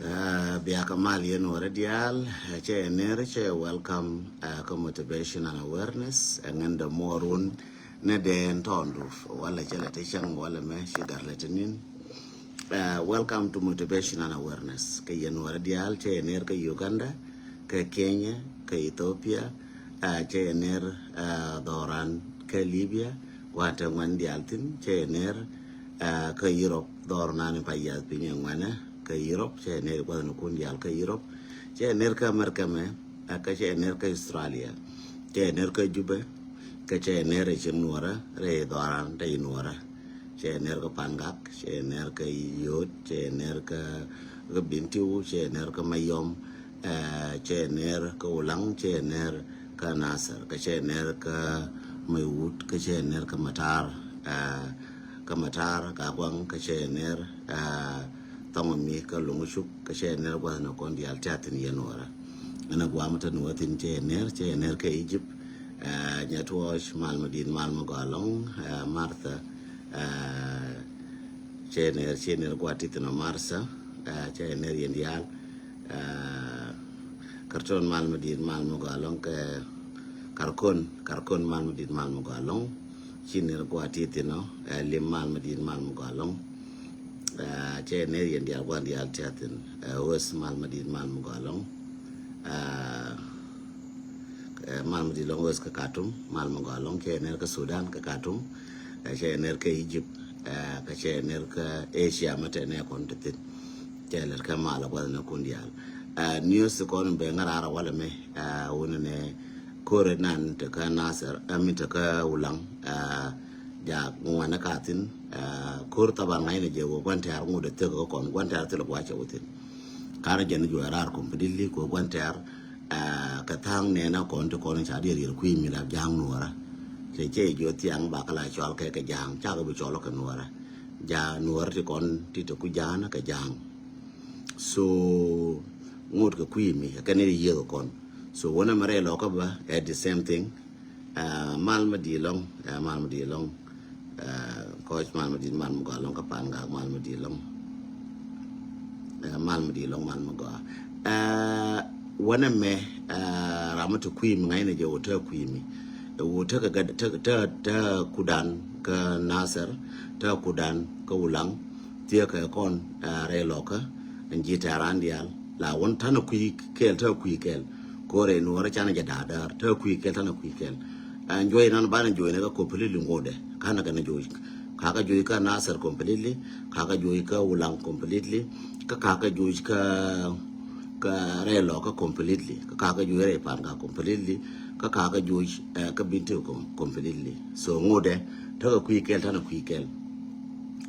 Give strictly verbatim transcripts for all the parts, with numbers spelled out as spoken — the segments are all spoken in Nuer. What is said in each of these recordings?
Aa, bia kɛ mal yɛn wä rɛ diaal, aa, cɛ yɛ ner, cɛ yɛ welcome, aa, kä motivation and awareness, aa, ɛŋɛn dɛ muɔr wun ni dee ɛn tɔndu, walɛ cɛ lɛ ti cäŋ, walɛ mɛ ci gat lɛ ti nin. Aa, welcome to motivation and awareness. Kɛ yɛn wä rɛ diaal, cɛ yɛ ner kä Uganda, kä Kenya, kä Ethiopia, aa, cɛ yɛ ner, aa, dhɔran kä Libya, gua̱a̱tɛ ŋuan diaal thin, cɛ yɛ ner, aa, kä Europe, dhɔr nani pa yath piny ɛ ŋuanɛ, kä Europe, cɛ ner gua̱th ni kun diaal kä Europe, cɛ ner kä America mɛ, aa, kä cɛ ner kä Australia, cɛ ner kä Jubɛ, kä cɛ ner rɛ cin nuɔrɛ, rɛ dhɔran rɛ nuɔrɛ, cɛ ner kä Pangak, cɛ ner kä Yot, cɛ ner kä, kä Bintiu, cɛ ner kä Mayom, aa, cɛ ner kä Ulaŋ, cɛ ner kä Nasir, kä cɛ ner kä Maiwut, kä cɛ ner kä Matar, aa, kä Matar, kä Guaŋ, kä cɛ ner, aa, Thɔŋ mi kä Luŋ Cuk, kä cɛ ner gua̱th ni kɔn diaal tia thin yɛn wä rɛ. Ɛn a guam tɛ ni wä thin cɛ ner, cɛ ner kä Egypt, aa, Nyatuɔc, mal mi dit, mal mi gɔa lɔŋ, aa, Martha, aa, cɛ ner, cɛ ner gua̱ ti thin ɔ Martha, aa, cɛ ner yɛn diaal, aa, Karton, mal mi dit, mal mi gɔa lɔŋ, kɛ Karkon, Karkon, mal mi dit, mal mi gɔa lɔŋ, ci ner gua̱ ti thin ɔ, aa, Lim, mal mi dit, mal mi gɔa lɔŋ. Aa, cɛ ner yɛn diaal gua̱n diaal tia thin, aa, Wes, mal mi dit, mal mi gɔa lɔŋ. Aa, aa, mal mi dit lɔŋ Wes kä Katum, mal mi gɔa lɔŋ, cɛ ner kä Sudan kä Katum, aa, cɛ ner kä Egypt, aa, kä cɛ ner kä Asia mɛ tɛ nɛ kɔn ti thin. Cɛ ler kä mal gua̱n ni kun diaal. Aa, news kɔn bɛ ŋa̱r ara walɛ mɛ, aa, wun ni kore nan te kä Nasir, aa, mi te kä Ulaŋ, aa, ja ŋuanɛ ka thin, aa, kor thaban ŋa̱cnɛ jɛ wä gua̱n tɛ̈r ŋut ɛ thek kä kɔn, gua̱n tɛ̈r thil gua̱ cɛ wä thin. Karɛ jɛn juɔc raar completely kɛ gua̱n tɛ̈r, aa, kɛ tha̱a̱ŋ nɛɛnɛ kɔn ti kɔn ca diɛ riɛl kui̱ mi la ja̱a̱ŋ nuɔrä. Cɛ cɛ jɔ thiaŋ ba kä la cɔal kɛ kɛ ja̱a̱ŋ, cakɛ bi cɔl kɛ nuɔrä. Ja nuɔrä ti kɔn ti te ku ja̱a̱ŋ kɛ ja̱a̱ŋ. So ŋot kɛ kui̱ mi kɛ ni yiëë kɛ kɔn. So wänɛ mɛ rɛy lɔkä bä at the same thing. Aa, mal mi di lɔŋ, aa, mal mi di lɔŋ, aa, kɔc mal mi di, mal mi gɔa lɔŋ kä Pangak, mal mi di lɔŋ, aa, mal mi di lɔŋ, mal mi gɔa. Aa, wänɛ mɛ, aa, ram mi ti kui̱ mi ŋa̱cnɛ jɛ wä te kui̱ mi. Wä te kɛ gat, te, te, te kudan kä Nasir, te kudan kä Ulaŋ, thiekɛ kɔn, aa, rɛy lɔkä, ɛn ji̱ tɛ̈ran diaal. La wän tanɛ kui̱ kɛl, te kui̱ kɛl. Kore nuɔrä canɛ jɛ da̱a̱ däär, te kui̱ kɛl, tanɛ kui̱ kɛl. Ɛn juɔc nan banɛ juɔc ni kä completely ŋotdɛ, kanɛ kɛ ni juɔc. Kakä juɔc kä Nasir completely, kakä juɔc kä Ulaŋ completely, kä kakä juɔc kä, kä rɛy lɔkä completely, kä kakä juɔc rɛy Pangak completely, kä kakä juɔc, ɛ, kä Bintiu com-, completely. So ŋotdɛ, tekɛ kui̱ kɛl, tanɛ kui̱ kɛl.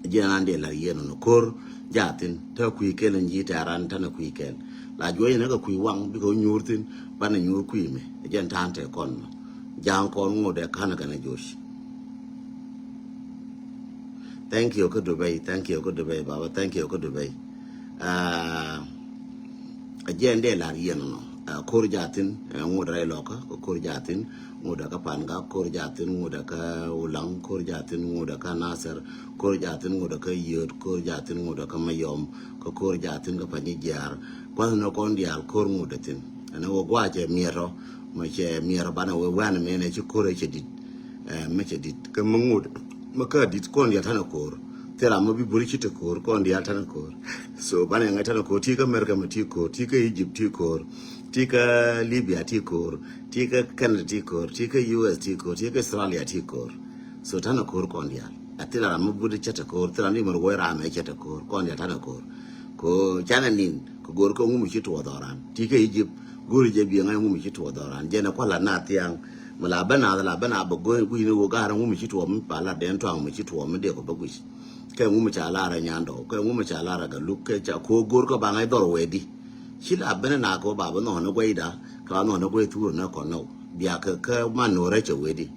Jiɛn an dee lar yien nɔ kor jathin, tekɛ kui̱ kɛl in ji̱ tɛ̈ran, tanɛ kui̱ kɛl. La juɔc ni kɛ kui̱ waŋ, bikɛ wä nyuur thin, banɛ nyuur kui̱ mi. Jiɛn ta̱a̱n te kɔn nɔ. Ja̱a̱ŋ kɔn ŋotdɛ kanɛ kɛn a juɔc. Thank you kä Dubai, thank you kä Dubai, baba, thank you kä Dubai. Aa, a jiɛn dee lar yien nɔ. Aa, kor jathin, aa, ŋotdɛ rɛy lɔkä, kor jathin, ŋotdɛ kä Pangak, kor jathin, ŋotdɛ kä Ulaŋ, kor jathin, ŋotdɛ kä Nasir, kor jathin, ŋotdɛ kä Yot, kor jathin, ŋotdɛ kä Mayom, kä kor jathin kä Panyijiar. Kuath ni kɔn diaal kor ŋotdɛ thin. Ɛn wä guacɛ miɛtɔ, mɛ cɛ miɛtɔ banɛ wä wanɛ mɛnɛ ci kor cɛ dit. Ɛ, mɛ cɛ dit. Kä mɛ ŋot, mɛ kä dit kɔn diaal tanɛ kor. Thil ram mɛ bi buri ci te kor, kɔn diaal tanɛ kor. So banɛ ŋa̱c tanɛ kor, ti kä America mɛ ti kor, ti kä Egypt ti kor, ti kä Libya ti kor, ti kä Canada ti kor, ti kä U S ti kor, ti kä Australia ti kor. So tanɛ kor kɔn diaal. A thil ram mɛ buri cɛ te kor, thil ram ni mɛ ruɔy ram mɛ cɛ te kor, kɔn diaal tanɛ kor. Ko canɛ nin, ko gor kä ŋum ci tuɔ dhɔran. Ti kä Egypt, gor jɛ bi ŋa̱c ŋum ci tuɔ dhɔran. Jɛn ɛ kuala na thiaŋ. Mi la bä na, la bä na bä go̱o̱n gui̱c ni wä gar ŋum ci tuɔ mi pa la den tuaŋ mi ci tuɔ mi dee ko bä gui̱c. Kɛ ŋum ca lar a nyandɔ, kɛ ŋum ca lar a ga luk, kɛ ca ko gor kä ba ŋa̱c dhɔr wɛ di. Ci la bä na ko ba bä nhɔn guic da, ka ba nhɔn guic thur na kɔn nɔ. Bia kɛ, kɛ man nɔ rɛ cɛ wɛ di.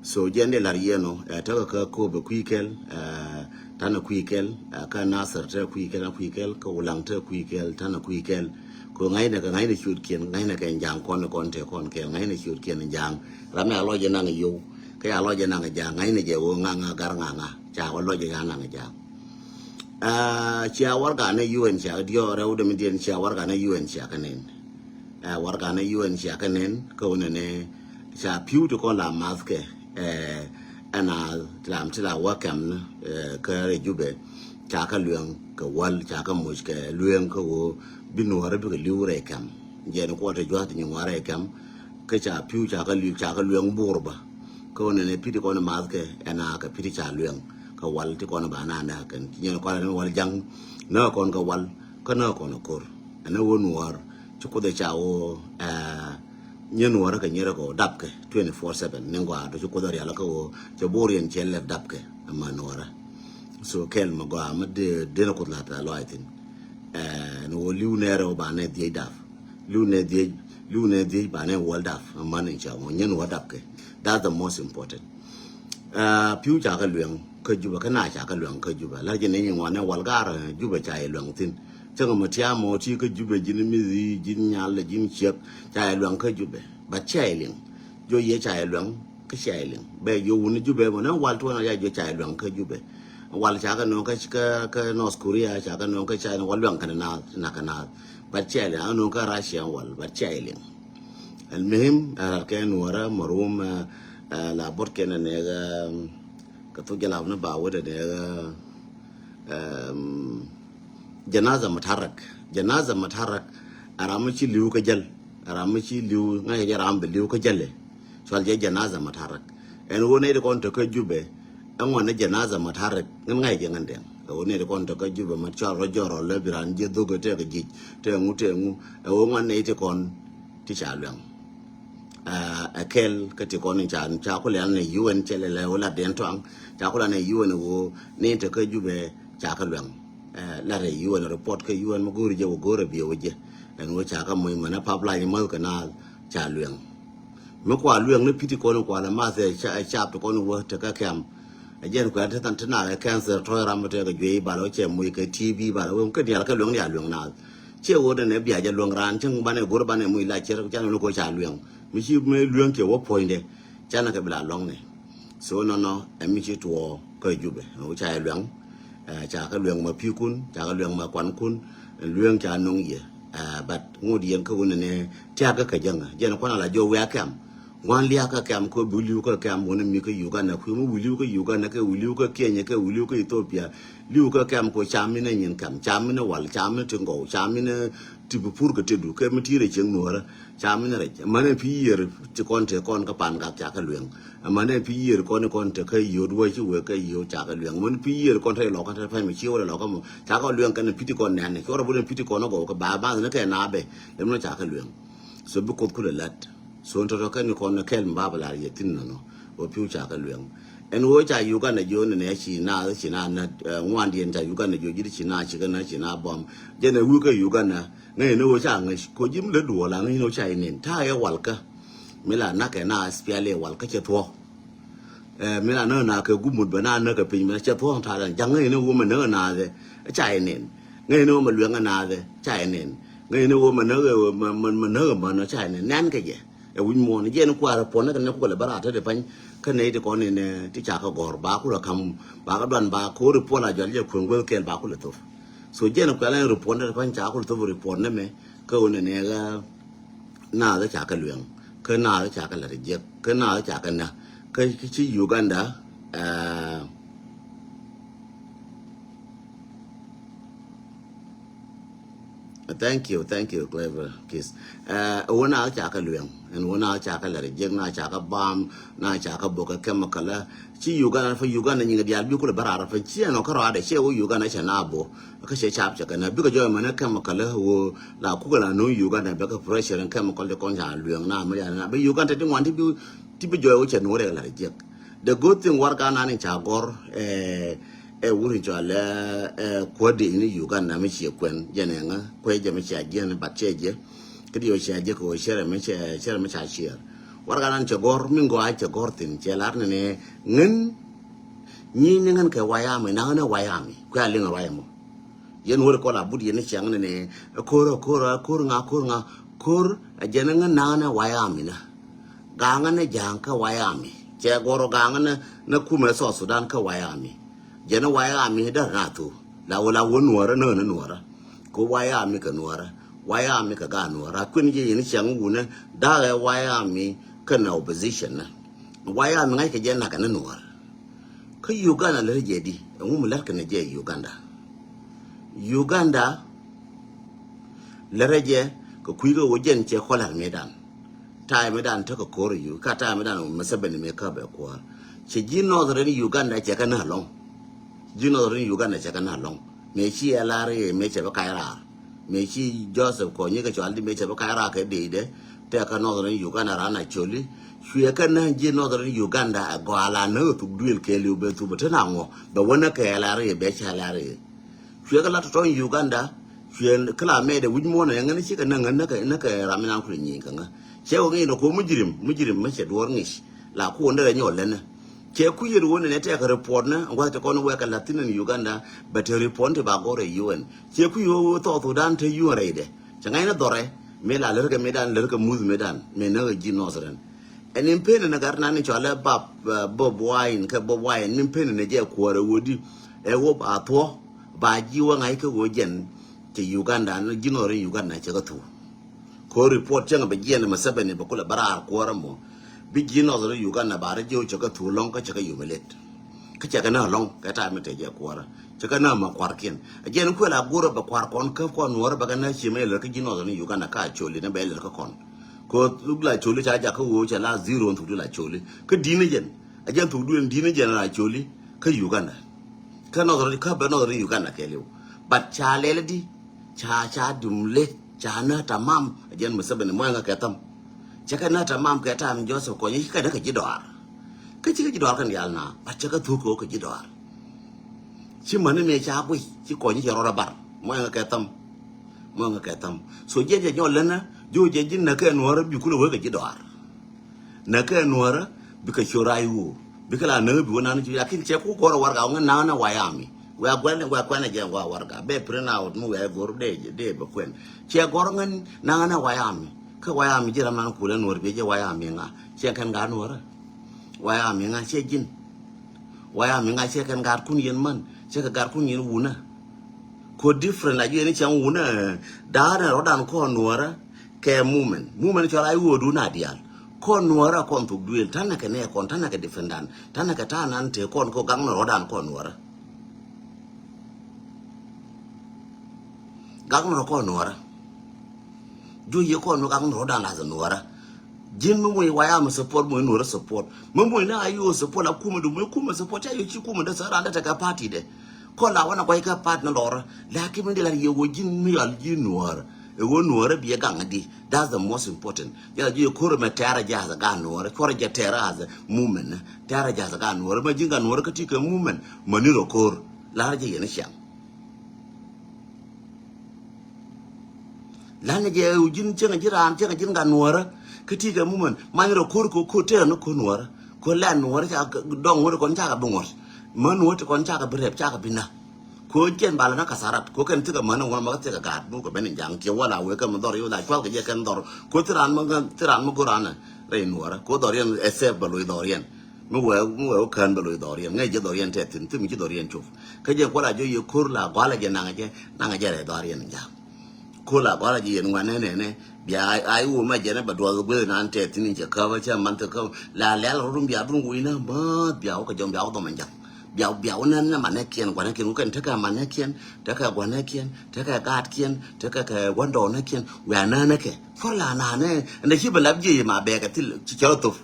So jiɛn dee lar yɛn ɔ, ɛ, tekɛ kä Kobe kui̱ kɛl, ɛ, tanɛ kui̱ kɛl, ɛ, kä Nasir tekɛ kui̱ kɛl, ɛ kui̱ kɛl, kä Ulaŋ tekɛ kui̱ kɛl, tanɛ kui̱ kɛl. Ko ŋa̱cnɛ kɛ, ŋa̱cnɛ ciötkiɛn, ŋa̱cnɛ kɛ ja̱a̱ŋ kɔn, kɔn te kɔn kɛl, ŋa̱cnɛ ciötkiɛn ja̱a̱ŋ. Ram ya lɔc jɛ naŋ yow, kä ya lɔc jɛ naŋ ja̱a̱ŋ, ŋa̱cnɛ jɛ wä ŋa̱ ŋa̱ gar ŋa̱ ŋa̱, ca wä lɔc jɛ ya naŋ ja̱a̱ŋ. Aa, cia warɛga ni U N cia kɛ diɔɔk rɛw dämidiɛn, cia warɛga ni U N cia kɛ nɛn. Aa, warɛga ni U N cia kɛ nɛn kä wunɛ ni ca pi̱w ti kɔn la mathkɛ. Aa, ɛn a ti la, ti la wä kɛm ni, aa, kä rɛy Jubɛ, ca kɛ luɛŋ kɛ wäl, ca kɛ moc kɛ luɛŋ kä ɣöö bi Nuɔrä bikɛ li̱w rɛy kɛm. Jɛn kuɔ ti jua̱th ti nyin ŋuan rɛy kɛm. Kä ca pi̱w ca kɛ li̱w, ca kɛ luɛŋ buur bä. Kä wunɛ ni pi̱ ti kɔn mathkɛ ɛn a kɛ pi̱ ti ca luɛŋ kɛ wäl ti kɔn ba na nɛ kɛn. Ci nyɛn kɔn ni wäl ja̱ŋ, nä kɔn kɛ wäl, kä nä kɔn ko̱r. Ɛn ni wä Nuɔr ci Kuoth ca wä, aa, nyɛ Nuɔr kɛ nyɛrɛ kɔ dapkɛ twenty four seven ni ŋɔaa, do ci Kuoth rial kä wä cɛ bo̱r yɛn cɛ lɛp dapkɛ ɛmɛ Nuɔrä. So kɛl mɛ gɔaa mɛ de, denɛ Kuoth la ta lɔac thin. Aa, ni wä li̱w nɛrɛ wä ba nɛ dhiec dap. Li̱w nɛ dhiec, li̱w nɛ dhiec ba nɛ wäl dap, ɛmɛ ni ca wä nyɛ Nuɔr dapkɛ. That's the most important. Aa, pi̱w ca kɛ luɛŋ kä Jubɛ, kä na ca kɛ luɛŋ kä Jubɛ. La jɛ ni nyin ŋuan ni wäl gar, aa, Jubɛ ca yɛ luɛŋ thin. Cäŋ mɛ tiam mɔ ti kä Jubɛ, ji̱n mi̱thi, ji̱n nyal, ji̱n ciek, ca yɛ luɛŋ kä Jubɛ. But cia yɛ liŋ. Jiɔ yɛ ca yɛ luɛŋ, kä cia yɛ liŋ. Bɛ jiɔ wun Jubɛ mɔ ni wäl tuɔn a ya jiɔ ca yɛ luɛŋ kä Jubɛ. Wäl ca kɛ nööŋ kä, kä, kä North Korea, ca kɛ nööŋ kä China, wäl luɛŋ kɛn naath, na kɛ naath. But cia yɛ liŋ, a nööŋ kä Russia wäl, but cia yɛ liŋ. Al muhim, aa, kɛ Nuɔrä marum, aa, aa, la bot kɛn nɛ, aa, kɛ thuk jɛ lap ni ba wä dɛ nɛ, aa, Ɛm, janaza mutarak. Janaza mutarak a ram mi ci li̱w kä jäl. A ram mi ci li̱w, ŋa̱c jɛ ram bi li̱w kä jäl. Cual jɛ janaza mutarak. Ɛn ɣöö nɛy ti kɔn te kä Jubɛ, ɛŋuan ni janaza mutarak, ŋän ŋa̱c jɛ ŋän dɛŋ. Ɛ ɣöö nɛy ti kɔn te kä Jubɛ, ma cual rɔ jɔrɔ lɛ bi ran jiɛ dhok ɛ tɛk jic, tɛk ŋu, tɛk ŋu. Ɛ ɣöö ŋuan nɛy ti kɔn ti ca luɛŋ. Aa, ɛ kɛl kä ti kɔn in ca, ca ku lɛl ni U N cɛ lɛ lɛ wä lat diɛn tuaŋ, ca ku lɛl ni U N wä ni te kä Jubɛ ca kä luɛŋ. Aa, lat ɛ U N report kä U N mi go̱o̱ri jɛ wä go̱o̱rɛ biɛ wä jɛ. Ɛn wä ca kä muc mɛn ɛ pap lac mäth kɛ naath ca luɛŋ. Mi kua luɛŋ ni pi̱ti kɔn in kua lɛ math ɛ ca, ɛ cap ti kɔn in wä te kä kɛm. Ɛ jɛn kuɛ te than te na kɛ cancer tɔ̱ ram mi te kɛ juey bal wä cɛ muc kɛ T B bal wä kä dial kɛ luɛŋ ni a luɛŋ naath. Ciɛ ɣöö nɛnɛ bia jɛ luäŋ raan cäŋ banɛ go̱r banɛ muc la ciɛr canɛ ni ko̱ ca luɛŋ. Mi ci mi luäŋ kiɛ wä puɔ̱nydɛ canɛ kɛ bi la luäŋnɛ. So nɔnɔ ɛ mi ci tuɔɔ kä Jubɛ ɛn ɣöö ca yɛ luɛŋ. Ɛ, ca kɛ luɛŋ ma pi̱kun, ca kɛ luɛŋ ma kuankun. Luɛŋ ca no̱ŋ yɛ. Ɛ, but ŋot yɛn kä wun nɛnɛ tiakä kä jäŋä jɛn kuan ala jɔw wiaa kɛm. Ŋuan liakä kɛm kä bi li̱w kä kɛm wun mi kä Uganda kui̱ mi wi̱i̱ li̱w kä Uganda kɛ wi̱i̱ li̱w kä Kenya kɛ wi̱i̱ li̱w kä Ethiopia. Li̱w kä kɛm kɔ ca mi ni nyin kɛm, ca mi ni wal, ca mi ni ti ŋɔw, ca mi ni ti bi pur kɛ te du kɛ mi ti rɛ cieŋ nuɔrä. Ca mi ni rɛ mani pi yier ti kɔn te kɔn kä pan gak ca kɛ lueŋ. Mani pi yier kɔn kɔn te kä yot wä ci wee kä yot ca kɛ lueŋ. Mani pi yier kɔn te lɔkä te pɛn mi ci wä lɔkä mɔ ca kɛ lueŋ kɛn pi ti kɔn nɛn. Cɔrɔ bu ni pi ti kɔn gɔw kɛ ba ba ni kɛ na bɛ. Lɛ mi ni ca kɛ lueŋ. So bi Kuoth kulɛ lat. So ni tɔtɔ kɛn ni kɔn ni kɛl mi ba bɛ lar yɛ thin nɔnɔ. Wä piu ca kɛ lueŋ. Ɛn wä ca Uganda jiö ni nɛ ci na ci na na, eh, ŋuan diɛn ca Uganda jiö ji̱ ci na ci kɛ na ci na bɔm. Jɛn ɛ wä kɛ Uganda ŋäc ni wä ca ŋäc ko ji̱ mi lɛ duɔl a ŋäc ni wä ca inin ta yɛ walkä. Mi la nak kɛ na S P L A walkä cɛ thuɔ. Eh, mi la näk na kɛ gup mut bɛ na näk kɛ piny mɛ cɛ thuɔ̱ŋ ta̱a̱ dan ja̱ŋ ŋäcni wumɛ näk na dhɛ ca yɛ nen. Ŋäcni wumɛ lueŋ na dhɛ ca yɛ nen. Ŋäcni wumɛ näk mɛ näk mɛ nɔ ca yɛ nen nɛn kɛ jɛ. Ɛ wi̱c muɔ̱ɔ̱n jɛ ni kua̱r puɔ̱n ni kɛ ni kukɛ lɛ bä raat te di pany. Kä nɛy ti kɔn ni nɛ ti ca kɛ gɔ̱r ba kulɛ ka̱m ba kɛ duan ba ko̱r ri puɔ̱n a jɔl jɛ kueŋ gueth kɛɛl ba kulɛ thop. So jɛ ni kuɛl ni ri puɔ̱n te di pany ca kulɛ thop ri puɔ̱n ni mɛ kä wun ni nɛ ɣä. Naath ca kɛ lueŋ kä naath ca kɛ lät jiɛk kä naath ca kɛ nä kä ci Uganda. Uh, thank you, thank you, Clever Kiss. Uh, wä naath ca kɛ lueŋ ɛn wä naath ca kɛ lät jiɛk na ca kɛ bam na ca kɛ bok kɛ chemical. Ci Uganda fa Uganda nyiŋ diaal bi kulɛ bä raar fa ci ɛn ɔ kä rɔadɛ ci ɛ wä Uganda cɛ na bo. Kä cɛ cap cɛ kɛ na bikɛ jɔɔc mɛn ɛ kɛm kɛ lɛ ɣöö la kukɛ la no̱o̱ŋ Uganda bɛ kɛ pressure in kɛm kɔl ti kɔn ca lueŋ na mi ya na bɛ Uganda ti ŋuan ti bi ti bi jɔɔc wä cɛ no̱o̱ŋ rɛk la jiɛk. The good thing warɛga nan in ca gɔr ɛ ɛ wur in cɔal ɛ kuäär di in Uganda mi ciɛ kuɛn jɛn ɛŋä kuɛ jɛ mi cia jiɛn bat cɛ jɛ. Kä di wä cia jɛ kɛ wä cɛrɛ mi cɛ cɛrɛ mi ca ciɛɛr. Warɛga nan cɛ gɔr mi ŋɔa cɛ gɔr thin cɛ lar ni ni ŋän. Nyi ni ŋän kɛ wayami na ŋän ɛ wayami kuɛ a liŋ ɛ wayami. Yɛn wä ri kɔn a but yɛn ni ciaŋ ni ni ko̱r ko̱r ko̱r ŋa ko̱r ŋa ko̱r. Jɛn ŋä naŋ ni wayami na gaŋ ni ja̱a̱ŋ kä wayami cɛ gɔr gaŋ ni ni kumɛ South Sudan kä wayami. Jɛn wayami där na thu La wä la wä nuɔrä nä nä nuɔrä. Kɛ White Army kɛ nuɔrä. White Army kɛ gaat nuɔrä. A kuën jɛ yɛn cäŋ wunä da̱a̱ ɛ White Army kɛnɛ opposition nä. White Army ŋa̱ckɛ jɛ nakä nä nuɔrä. Kä Uganda lät jɛ di ɛŋu mi lät kɛnɛ jɛ Uganda. Uganda lät jɛ kɛ kui̱ kɛ wä jɛn cɛ kɔlär mëëdan. Ta̱a̱ mëëdan tekɛ ko̱r yu ka ta̱a̱ mëëdan Museveni mëë käp ɛ kuäär. Cɛ ji̱ Northern Uganda cɛ kɛ nä lɔŋ. Ji̱ Northern Uganda cɛ kɛ nä lɔŋ. Mëë ci L R A mëë cɛ bä ka̱c raar. Mëë ci Joseph Kony kɛ cɔal di mëë cɛ bä ka̱c raar kɛ dee dee. Tɛk kä Northern Uganda ran Acholi. Cuɛ kɛ nä ji̱ Northern Uganda ɛ gɔaa la nä thuk duël kɛɛliw bɛ thuk bɛ te na ŋɔ bɛ wä nä kɛ L R A bɛ cɛ L R A. Cuɛ kɛ la tɔtɔ Uganda. Cuɛ kɛ la mɛɛdɛ wi̱c muɔ̱nɛ ŋän cikɛ nä ŋän nä kɛ nä kɛ ram mi nan kulɛ nyieny kɛ ŋä. Cɛ wä ŋi̱i̱n rɔ ko mujirim mujirim mɛ cɛ duɔr ŋi̱c. La kuɔn derɛ nyɔl lɛnɛ. Cɛ kui̱ yet wä nɛnɛ tɛkɛ report nä ŋua̱th te kɔn wɛkɛ la̱th thi̱n ɛn Uganda. Bɛ te report ti ba gɔr ɛ U N. Cɛ kui̱ wä wä thɔɔth wä dan te U N rɛydɛ. Cɛ ŋa̱cnä dhɔrɛ mëë la lärkɛ mëëdan lärkɛ muth mëëdan mëë näk ɛ ji̱ Northern. Ɛn in pen ɛn gat nan in cɔalɛ bab Bob Wine kɛ Bob Wine min pen ɛn jɛ kuɔrɛ wä di. Ɛ wä ba thuɔ ba ji̱ wä ŋa̱c kä wä jɛn. Cɛ Uganda ni ji̱ Northern Uganda cɛ kä thuu. Ko report cäŋ bɛ jiɛn Museveni bɛ kulɛ bä raar kuɔrɛ mɔ. Bi ji̱ Northern Uganda ba rɛ ji̱ wä cɛ kä thuu lɔŋ kä cɛ kä humiliate. Kä cɛ kɛ nä lɔŋ kɛ ta̱a̱ mi te jɛ kuɔrä. Cɛ kɛ nä ma kuarkiɛn. A jɛn kuɛ la go̱rä bɛ kuar kɔn kä kɔn nuɔrä bɛ kɛ nä ciemɛ lär kä ji̱ Northern Uganda ka Acholi ni bɛ lär kä kɔn. Kɛ luk la Acholi ca jakä ɣöö cɛ la zero thuk di la Acholi. Kä di̱n jɛn. A jɛn thuk duël di̱n jɛn la Acholi kä Uganda. Kä Northern kä bɛ Northern Uganda kɛɛliw. But ca lɛl di. Ca ca dum lek ca nä tamam a jɛn Museveni mɔyɛ ŋa kɛ tham. Cɛ kɛ nä tamam kɛ tam Joseph Kony ci kɛ nä kɛ ji̱ dɔaar. Kä ci kɛ ji̱ dɔaar kɛn diaal na but cɛ kɛ thuk kɛ wä kɛ ji̱ dɔaar. Ci mäni mëë ca guic ci Kony cɛ rɔɔdɛ bar mɔyɛ ŋa kɛ tham. Mɔyɛ ŋa kɛ tham so jiɛn jɛ nyɔl länä ji̱ wä jɛ ji̱n nä kɛ nuɔ̱ɔ̱rä bi kulɛ wee kɛ ji̱ dɔaar. Nä kɛ nuɔ̱ɔ̱rä bikɛ ciö ray wu bikɛ la nä bi wä nan ci lakin cɛ ku gɔrä warga ŋä nan na wayami. Wɛ guɛn wɛ kuɛn jɛ wa warga bɛ print out mu wɛ gor de de bɛ kuɛn. Cɛ gɔrä ŋä nan na wayami. Kä wayami ji̱ ram nan kulɛ nuɔ̱ɔ̱r bi jɛ wayami ŋa cɛ kɛn ga nuɔ̱ɔ̱rä. Wayami ŋa cɛ ji̱n. Wayami ŋa cɛ kɛn gat kun yɛn män cɛ kɛ gat kun yɛn wunä. Ko different la jiɛn cɛ wunä. Da̱a̱n rɔdan kɔn nuɔ̱ɔ̱rä. Kɛ mumen mumen cɔl a iwuɔdu na dial. Kɔn nuɔrä kɔn thuk duel tanɛ kɛ nɛ kɔn tanɛ kɛ defendan tanɛ kɛ tanan te kɔn ko gak nɔ rɔdan kɔn nuɔrä. Gak nɔ kɔn nuɔrä. Jo ye kɔn gak nɔ rɔdan la nuɔrä. Jin mi mui waya mi support mui nuɔrä support mi mui na ayo support la kuma du mui kuma support ya yo ci kuma da sara da ta ka party de. Kɔn la wana kwai ka part ni lɔrä. Lakin mi di la ye wo jin mi yal jin nuɔrä. E wo nuɔrä bi ye gang di. That's the most important. Jɛ la ji̱ ko̱r mɛ tɛɛrɛ jɛ as a gan nuɔrɛ kuɔrɛ jɛ tɛɛrɛ as a movement. Tɛɛrɛ jɛ as a gan nuɔrɛ mɛ ji̱ gan nuɔrɛ kä ti kɛ movement mɛ ni rɔ ko̱r. Larɛ jɛ yɛn ciaŋ. Lanɛ jɛ ji̱n cieŋ ji̱ raan cieŋ ji̱n gan nuɔrɛ kä ti kɛ movement mɛ ni rɔ ko̱r ko ko tɛɛrɛ ni ko nuɔrɛ. Ko lɛn nuɔrɛ ca dɔŋ ŋuɔrɛ kɔn ca kɛ bi ŋuɔr. Mɛ nuɔrɛ ti kɔn ca kɛ bi rɛp ca kɛ bi na. Ko jɛn bal na kasarat ko kɛn thikɛ män ŋuɔn ma kä thikɛ gaat buk kɛ ben in jaŋ kiɛ wala wek kɛ mi dhɔr yoth a cual kɛ jɛ kɛn dhɔr. Ko thiran mi thiran mi goran rɛy nuɔrä ko dhɔr yɛn ɛ sɛp bɛ loc dhɔr yɛn. Mi wɛ mi wɛ wä kään bɛ loc dhɔr yɛn ŋäc jɛ dhɔr yɛn tɛ thin thim ci dhɔr yɛn cop. Kä jɛ kual a jɔ yɛ ko̱r la gual a jɛ naŋ jɛ naŋ jɛ rɛy dhɔr yɛn in jaŋ. Ko̱l a gɔl a ji̱ yɛn ŋuan nɛnɛ nɛ bia a iwu ma jɛn bɛ duɔth gueth nan tɛ thin in cɛ käp a cɛ man thɛ käp la lɛl rɔ dun bia dun wui na ma bia wä kɛ jɔm bia wä dhɔm a jaŋ. Bia bia wä nɛn nɛ manɛ kiɛn guanɛ kiɛn wä kɛn tekɛ manɛ kiɛn tekɛ guanɛ kiɛn tekɛ gaat kiɛn tekɛ kɛ guandɔɔnɛ kiɛn wia nɛnɛ kɛ. Thor la nanɛ ɛn dɛ ci bɛ lap jiɛ ma bɛ kɛ thil ci cɛ thop.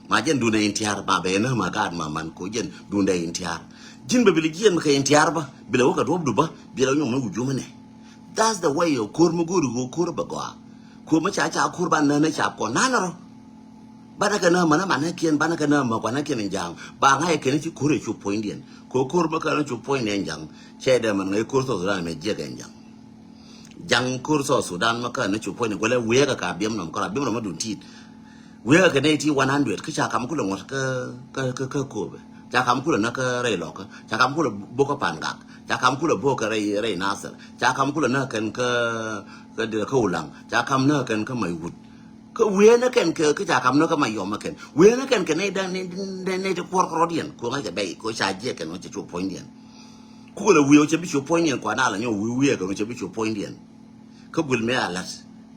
Ma jɛn dun ɛ in tiar ma bɛ nɛ ma gaat ma man ko jɛn dun dɛ in tiar. Jin bɛ bil jiɛn kɛ in tiar ba bil wä kɛ duɔp du ba bil wä nyɔm nɛ wujumɛ nɛ. That's the way ɔ ko̱r mi go̱o̱ri ɣöö ko̱r bɛ gɔaa. Ko̱r mi ca ca ko̱r ban nään ni cap kɔn naan rɔ. Banɛ kɛ näämä ni manɛ kiɛn banɛ kɛ näämä guanɛ kiɛn in ja̱a̱ŋ ba ŋa̱c kɛn ci ko̱r ɛ cop puɔ̱nydiɛn. Ko̱ ko̱r mi kɛn cop puɔ̱nydiɛn ja̱ŋ cɛ dee mɛn ŋäc ko̱r South Sudan mɛ jiɛk ɛn ja̱ŋ. Ja̱ŋ ko̱r South Sudan mi kɛn cop puɔ̱nydiɛn guɛlɛ wiɛɛkɛ ka biɛm nɔm kɔn a biɛm nɔm mi dun ti̱i̱t. Wi̱i̱ kɛ nɛy ti one hundred kä ca kam kulɛ ŋuɔ̱t kä kä kä kä Kobe. Ca kam kulɛ näk kä rɛy Lɔkä. Ca kam kulɛ bok kä Pangak. Ca kam kulɛ bok kä rɛy rɛy Nasir. Ca kam kulɛ näk kɛn kä kä Dir kä Ulaŋ. Ca kam näk kɛn kä Maiwut. Kä wi̱i̱ nɛ kɛn kɛ kä ca kam näk kä Mayɔm kɛn wi̱i̱ nɛ kɛn kɛ nɛy dɛn nɛy nɛy ti kuɔr kä rɔ̱diɛn ko ŋa̱c kɛ bɛy ko ca jiɛk kɛn ŋa̱c cɛ cu puɔ̱nydiɛn. Kukɛ lɛ wi̱i̱ ɔ cɛ bi cu puɔ̱nydiɛn kuan a la nyɔ wi̱i̱ wi̱i̱ kɛ ɔ cɛ bi cu puɔ̱nydiɛn. Kä guil mëë a la̱t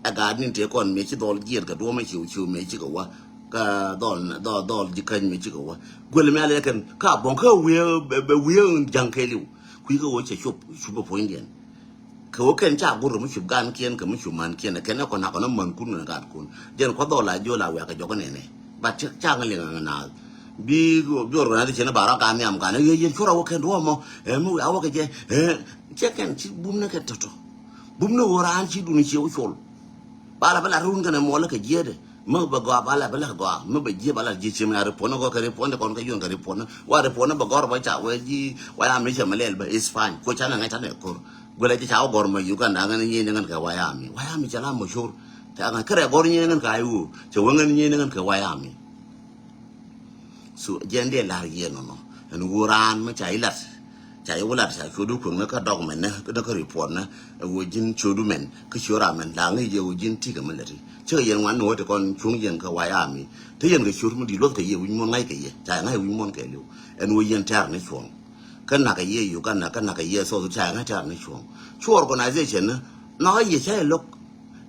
ɛ gaat ni̱n tëë kɔn mëë ci dhɔl jiɛt kɛ duɔ̱mɛ ciw ciw mëë cikɛ wä. Kä dhɔl dhɔl dhɔl ji̱ käny mëë cikɛ wä. Guil mëë a lɛ kɛn ka buɔ̱ŋ kä wi̱i̱ bɛ wi̱i̱ ja̱ŋ kɛɛliw. Kui̱ kä ɣöö cɛ cop cupɛ puɔ̱nydiɛn. Kɛ ɣöö kɛn ca go̱r kɛ mi cup gaankiɛn kɛ mi cup mankiɛn kɛn ɛ kɔn a kɔn ɛ mankun kɛn gaatkun. Jɛn kuath dhɔl a jiöl a wiak kɛ jɔk ɛ nɛnɛ. But ca ŋä liŋ ɛ naath. Bi bi organization ba rɔ gaa nhiam gaa ni yɛ yɛn cuɔr a wä kɛn duɔ̱ɔ̱mɔ. Ɛ mi wiak a wä kɛ jɛ. Ɛ cɛ kɛn ci bum ni kɛ tɔtɔ. Bum ni ɣöö raan ci duni ciɛ wä col. Ba la bä la run kɛn ɛ muɔlä kɛ jiɛɛdɛ. Mi bɛ gɔaa ba la bä la gɔaa, mi bɛ jiɛ ba la jiɛ ciem ya ripuɔn ni gɔɔ kɛ ripuɔn ni kɔn kɛ yuɔn kɛ ripuɔn ni. Wa ripuɔn ni bɛ gɔr bä ca wee ji̱ wa ya mi cɛ mi lɛl bä is fine. Kuɔ ca nɛ ŋa̱c ca nɛ ko̱r. Guɛlɛ ji̱ ca wä gɔr ma Uganda ŋän nyiey ni ŋän kɛ wa ya mi. Wa ya mi cɛ la mashur. Ca ŋa̱c kärɛ gɔr nyiey ni ŋän kɛ a iwu. Cɛ wä ŋän nyiey ni ŋän kɛ wa ya mi. So jɛn dee lar yɛ nɔnɔ ɛn wu raan mi ca ilat. Ca iwu lat ca cuodu kueŋ ni kä dɔk mɛn ni kä ripuɔt ni. Ɛ wu ji̱n cuodu mɛn kä cuo ram mɛn la ŋi̱i̱c yɛ wu ji̱n tikɛ mi lati. Cä yɛn wan ni wä ti kɔn cuŋ yɛn kä waya mi te yɛn kɛ cuot mi di luɔth kɛ yɛ wi̱c muɔn ŋa̱c kɛ yɛ ca ŋa̱c wi̱c muɔn kɛ liw. Ɛn wu yɛn tɛr ni cuɔ̱ŋ kä nak kɛ yɛ Uganda kä nak kɛ yɛ South ca ŋa̱c tɛr ni cuɔ̱ŋ. Cu organization ni nɔk yɛ ca yɛ lo̱k.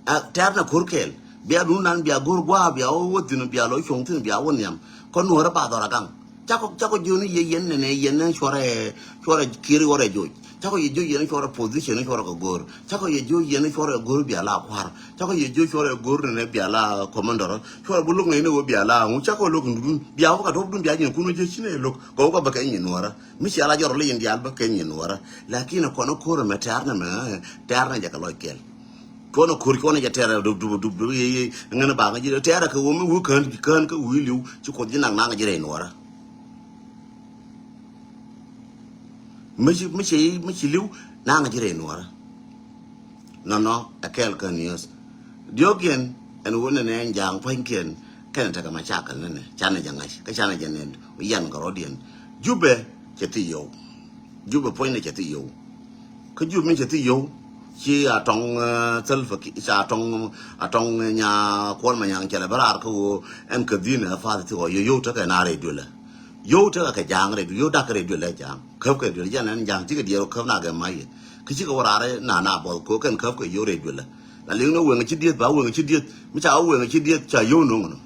Ɛ tɛ̈r nɛ ko̱r kɛɛl bia duundan bia go̱r gua̱a̱ bia wä wä thi̱n bia lɔ cuɔ̱ŋ thi̱n bia wä nhiam. Kɔn nuɔ̱ɔ̱rä ba dhɔr agaŋ. Cakɔ cakɔ jiöni yɛ yɛn nɛnɛ yɛn nɛ cuɔrɛ cuɔrɛ kiri wä rɛ joc. Cakɔ yɛ jiö yɛn cuɔrɛ position cuɔrɛ kɛ go̱r. Cakɔ yɛ jiö yɛn cuɔrɛ go̱r bia la kua̱r. Cakɔ yɛ jiö cuɔrɛ go̱r nɛnɛ bia la commander. Cuɔrɛ bi lo̱k nɛy ni wä bia la ŋu cakɔ lo̱k ndudun bia wä kɛ dɔ̱pdun bia nyin kun wä jiö ci nɛ lo̱k. Kɛ wä kɛ bä kɛ nyin nuɔ̱ɔ̱rä mi cia la jɔrɔ lɛ yɛn diaal bä kɛ nyin nuɔ̱ɔ̱rä. Lakin kɔn ko̱r mɛ tɛ̈r nɛ mɛ tɛ̈r nɛ jɛ kɛ lɔc kɛɛl. Cuɔnɛ ko̱r cuɔnɛ jɛ tɛrɛ dup dup dup dup yeye ŋän baŋ ji̱ tɛrɛ kɛ wumi wu kään kään kä wi̱i̱ li̱w ci kuoth ji̱ nak naŋ ji̱ rɛy nuɔrä. Mi ci mi ci mi ci li̱w naŋ ji̱ rɛy nuɔrä. Nɔnɔ ɛ kɛɛl kä niöth. Diɔ̱kiɛn ɛn wunɛ nɛ ɛn ja̱a̱ŋ pua̱nykiɛn kɛnɛ tekɛ macakɛl nɛnɛ canɛ jɛ ŋa̱c kä canɛ jɛ nɛn wi̱c yan kɛ rɔ̱diɛn. Jupɛ cɛ thi yio̱w. Jupɛ puɔ̱nynɛ cɛ thi yio̱w. Kä Jup mi cɛ thi yio̱w ci a tɔŋ thäl fɛ ki ca tɔŋ a tɔŋ nya kuɔl ma nyaŋ cɛ lɛ bä raar kä ɣöö ɛn kä dhi̱n ɛ fath thi ɣɔɔ yio̱w yio̱w tekɛ na rɛy duelɛ. Yio̱w tekɛ kɛ ja̱a̱ŋ rɛy duelɛ yio̱w da̱k kɛ rɛy duelɛ ja̱a̱ŋ käp kɛ duelɛ jɛn ɛn ja̱a̱ŋ cikɛ diɛɛr ɣöö käp na gɛ ma̱c yɛ. Kä cikɛ wä raar na na buɔth ko̱ kɛn käp kɛ yio̱w rɛy duelɛ. La liŋ ni weŋ ci dieth ba weŋ ci dieth mi ca wä weŋ ci dieth ca yio̱w no̱ŋ nɔ.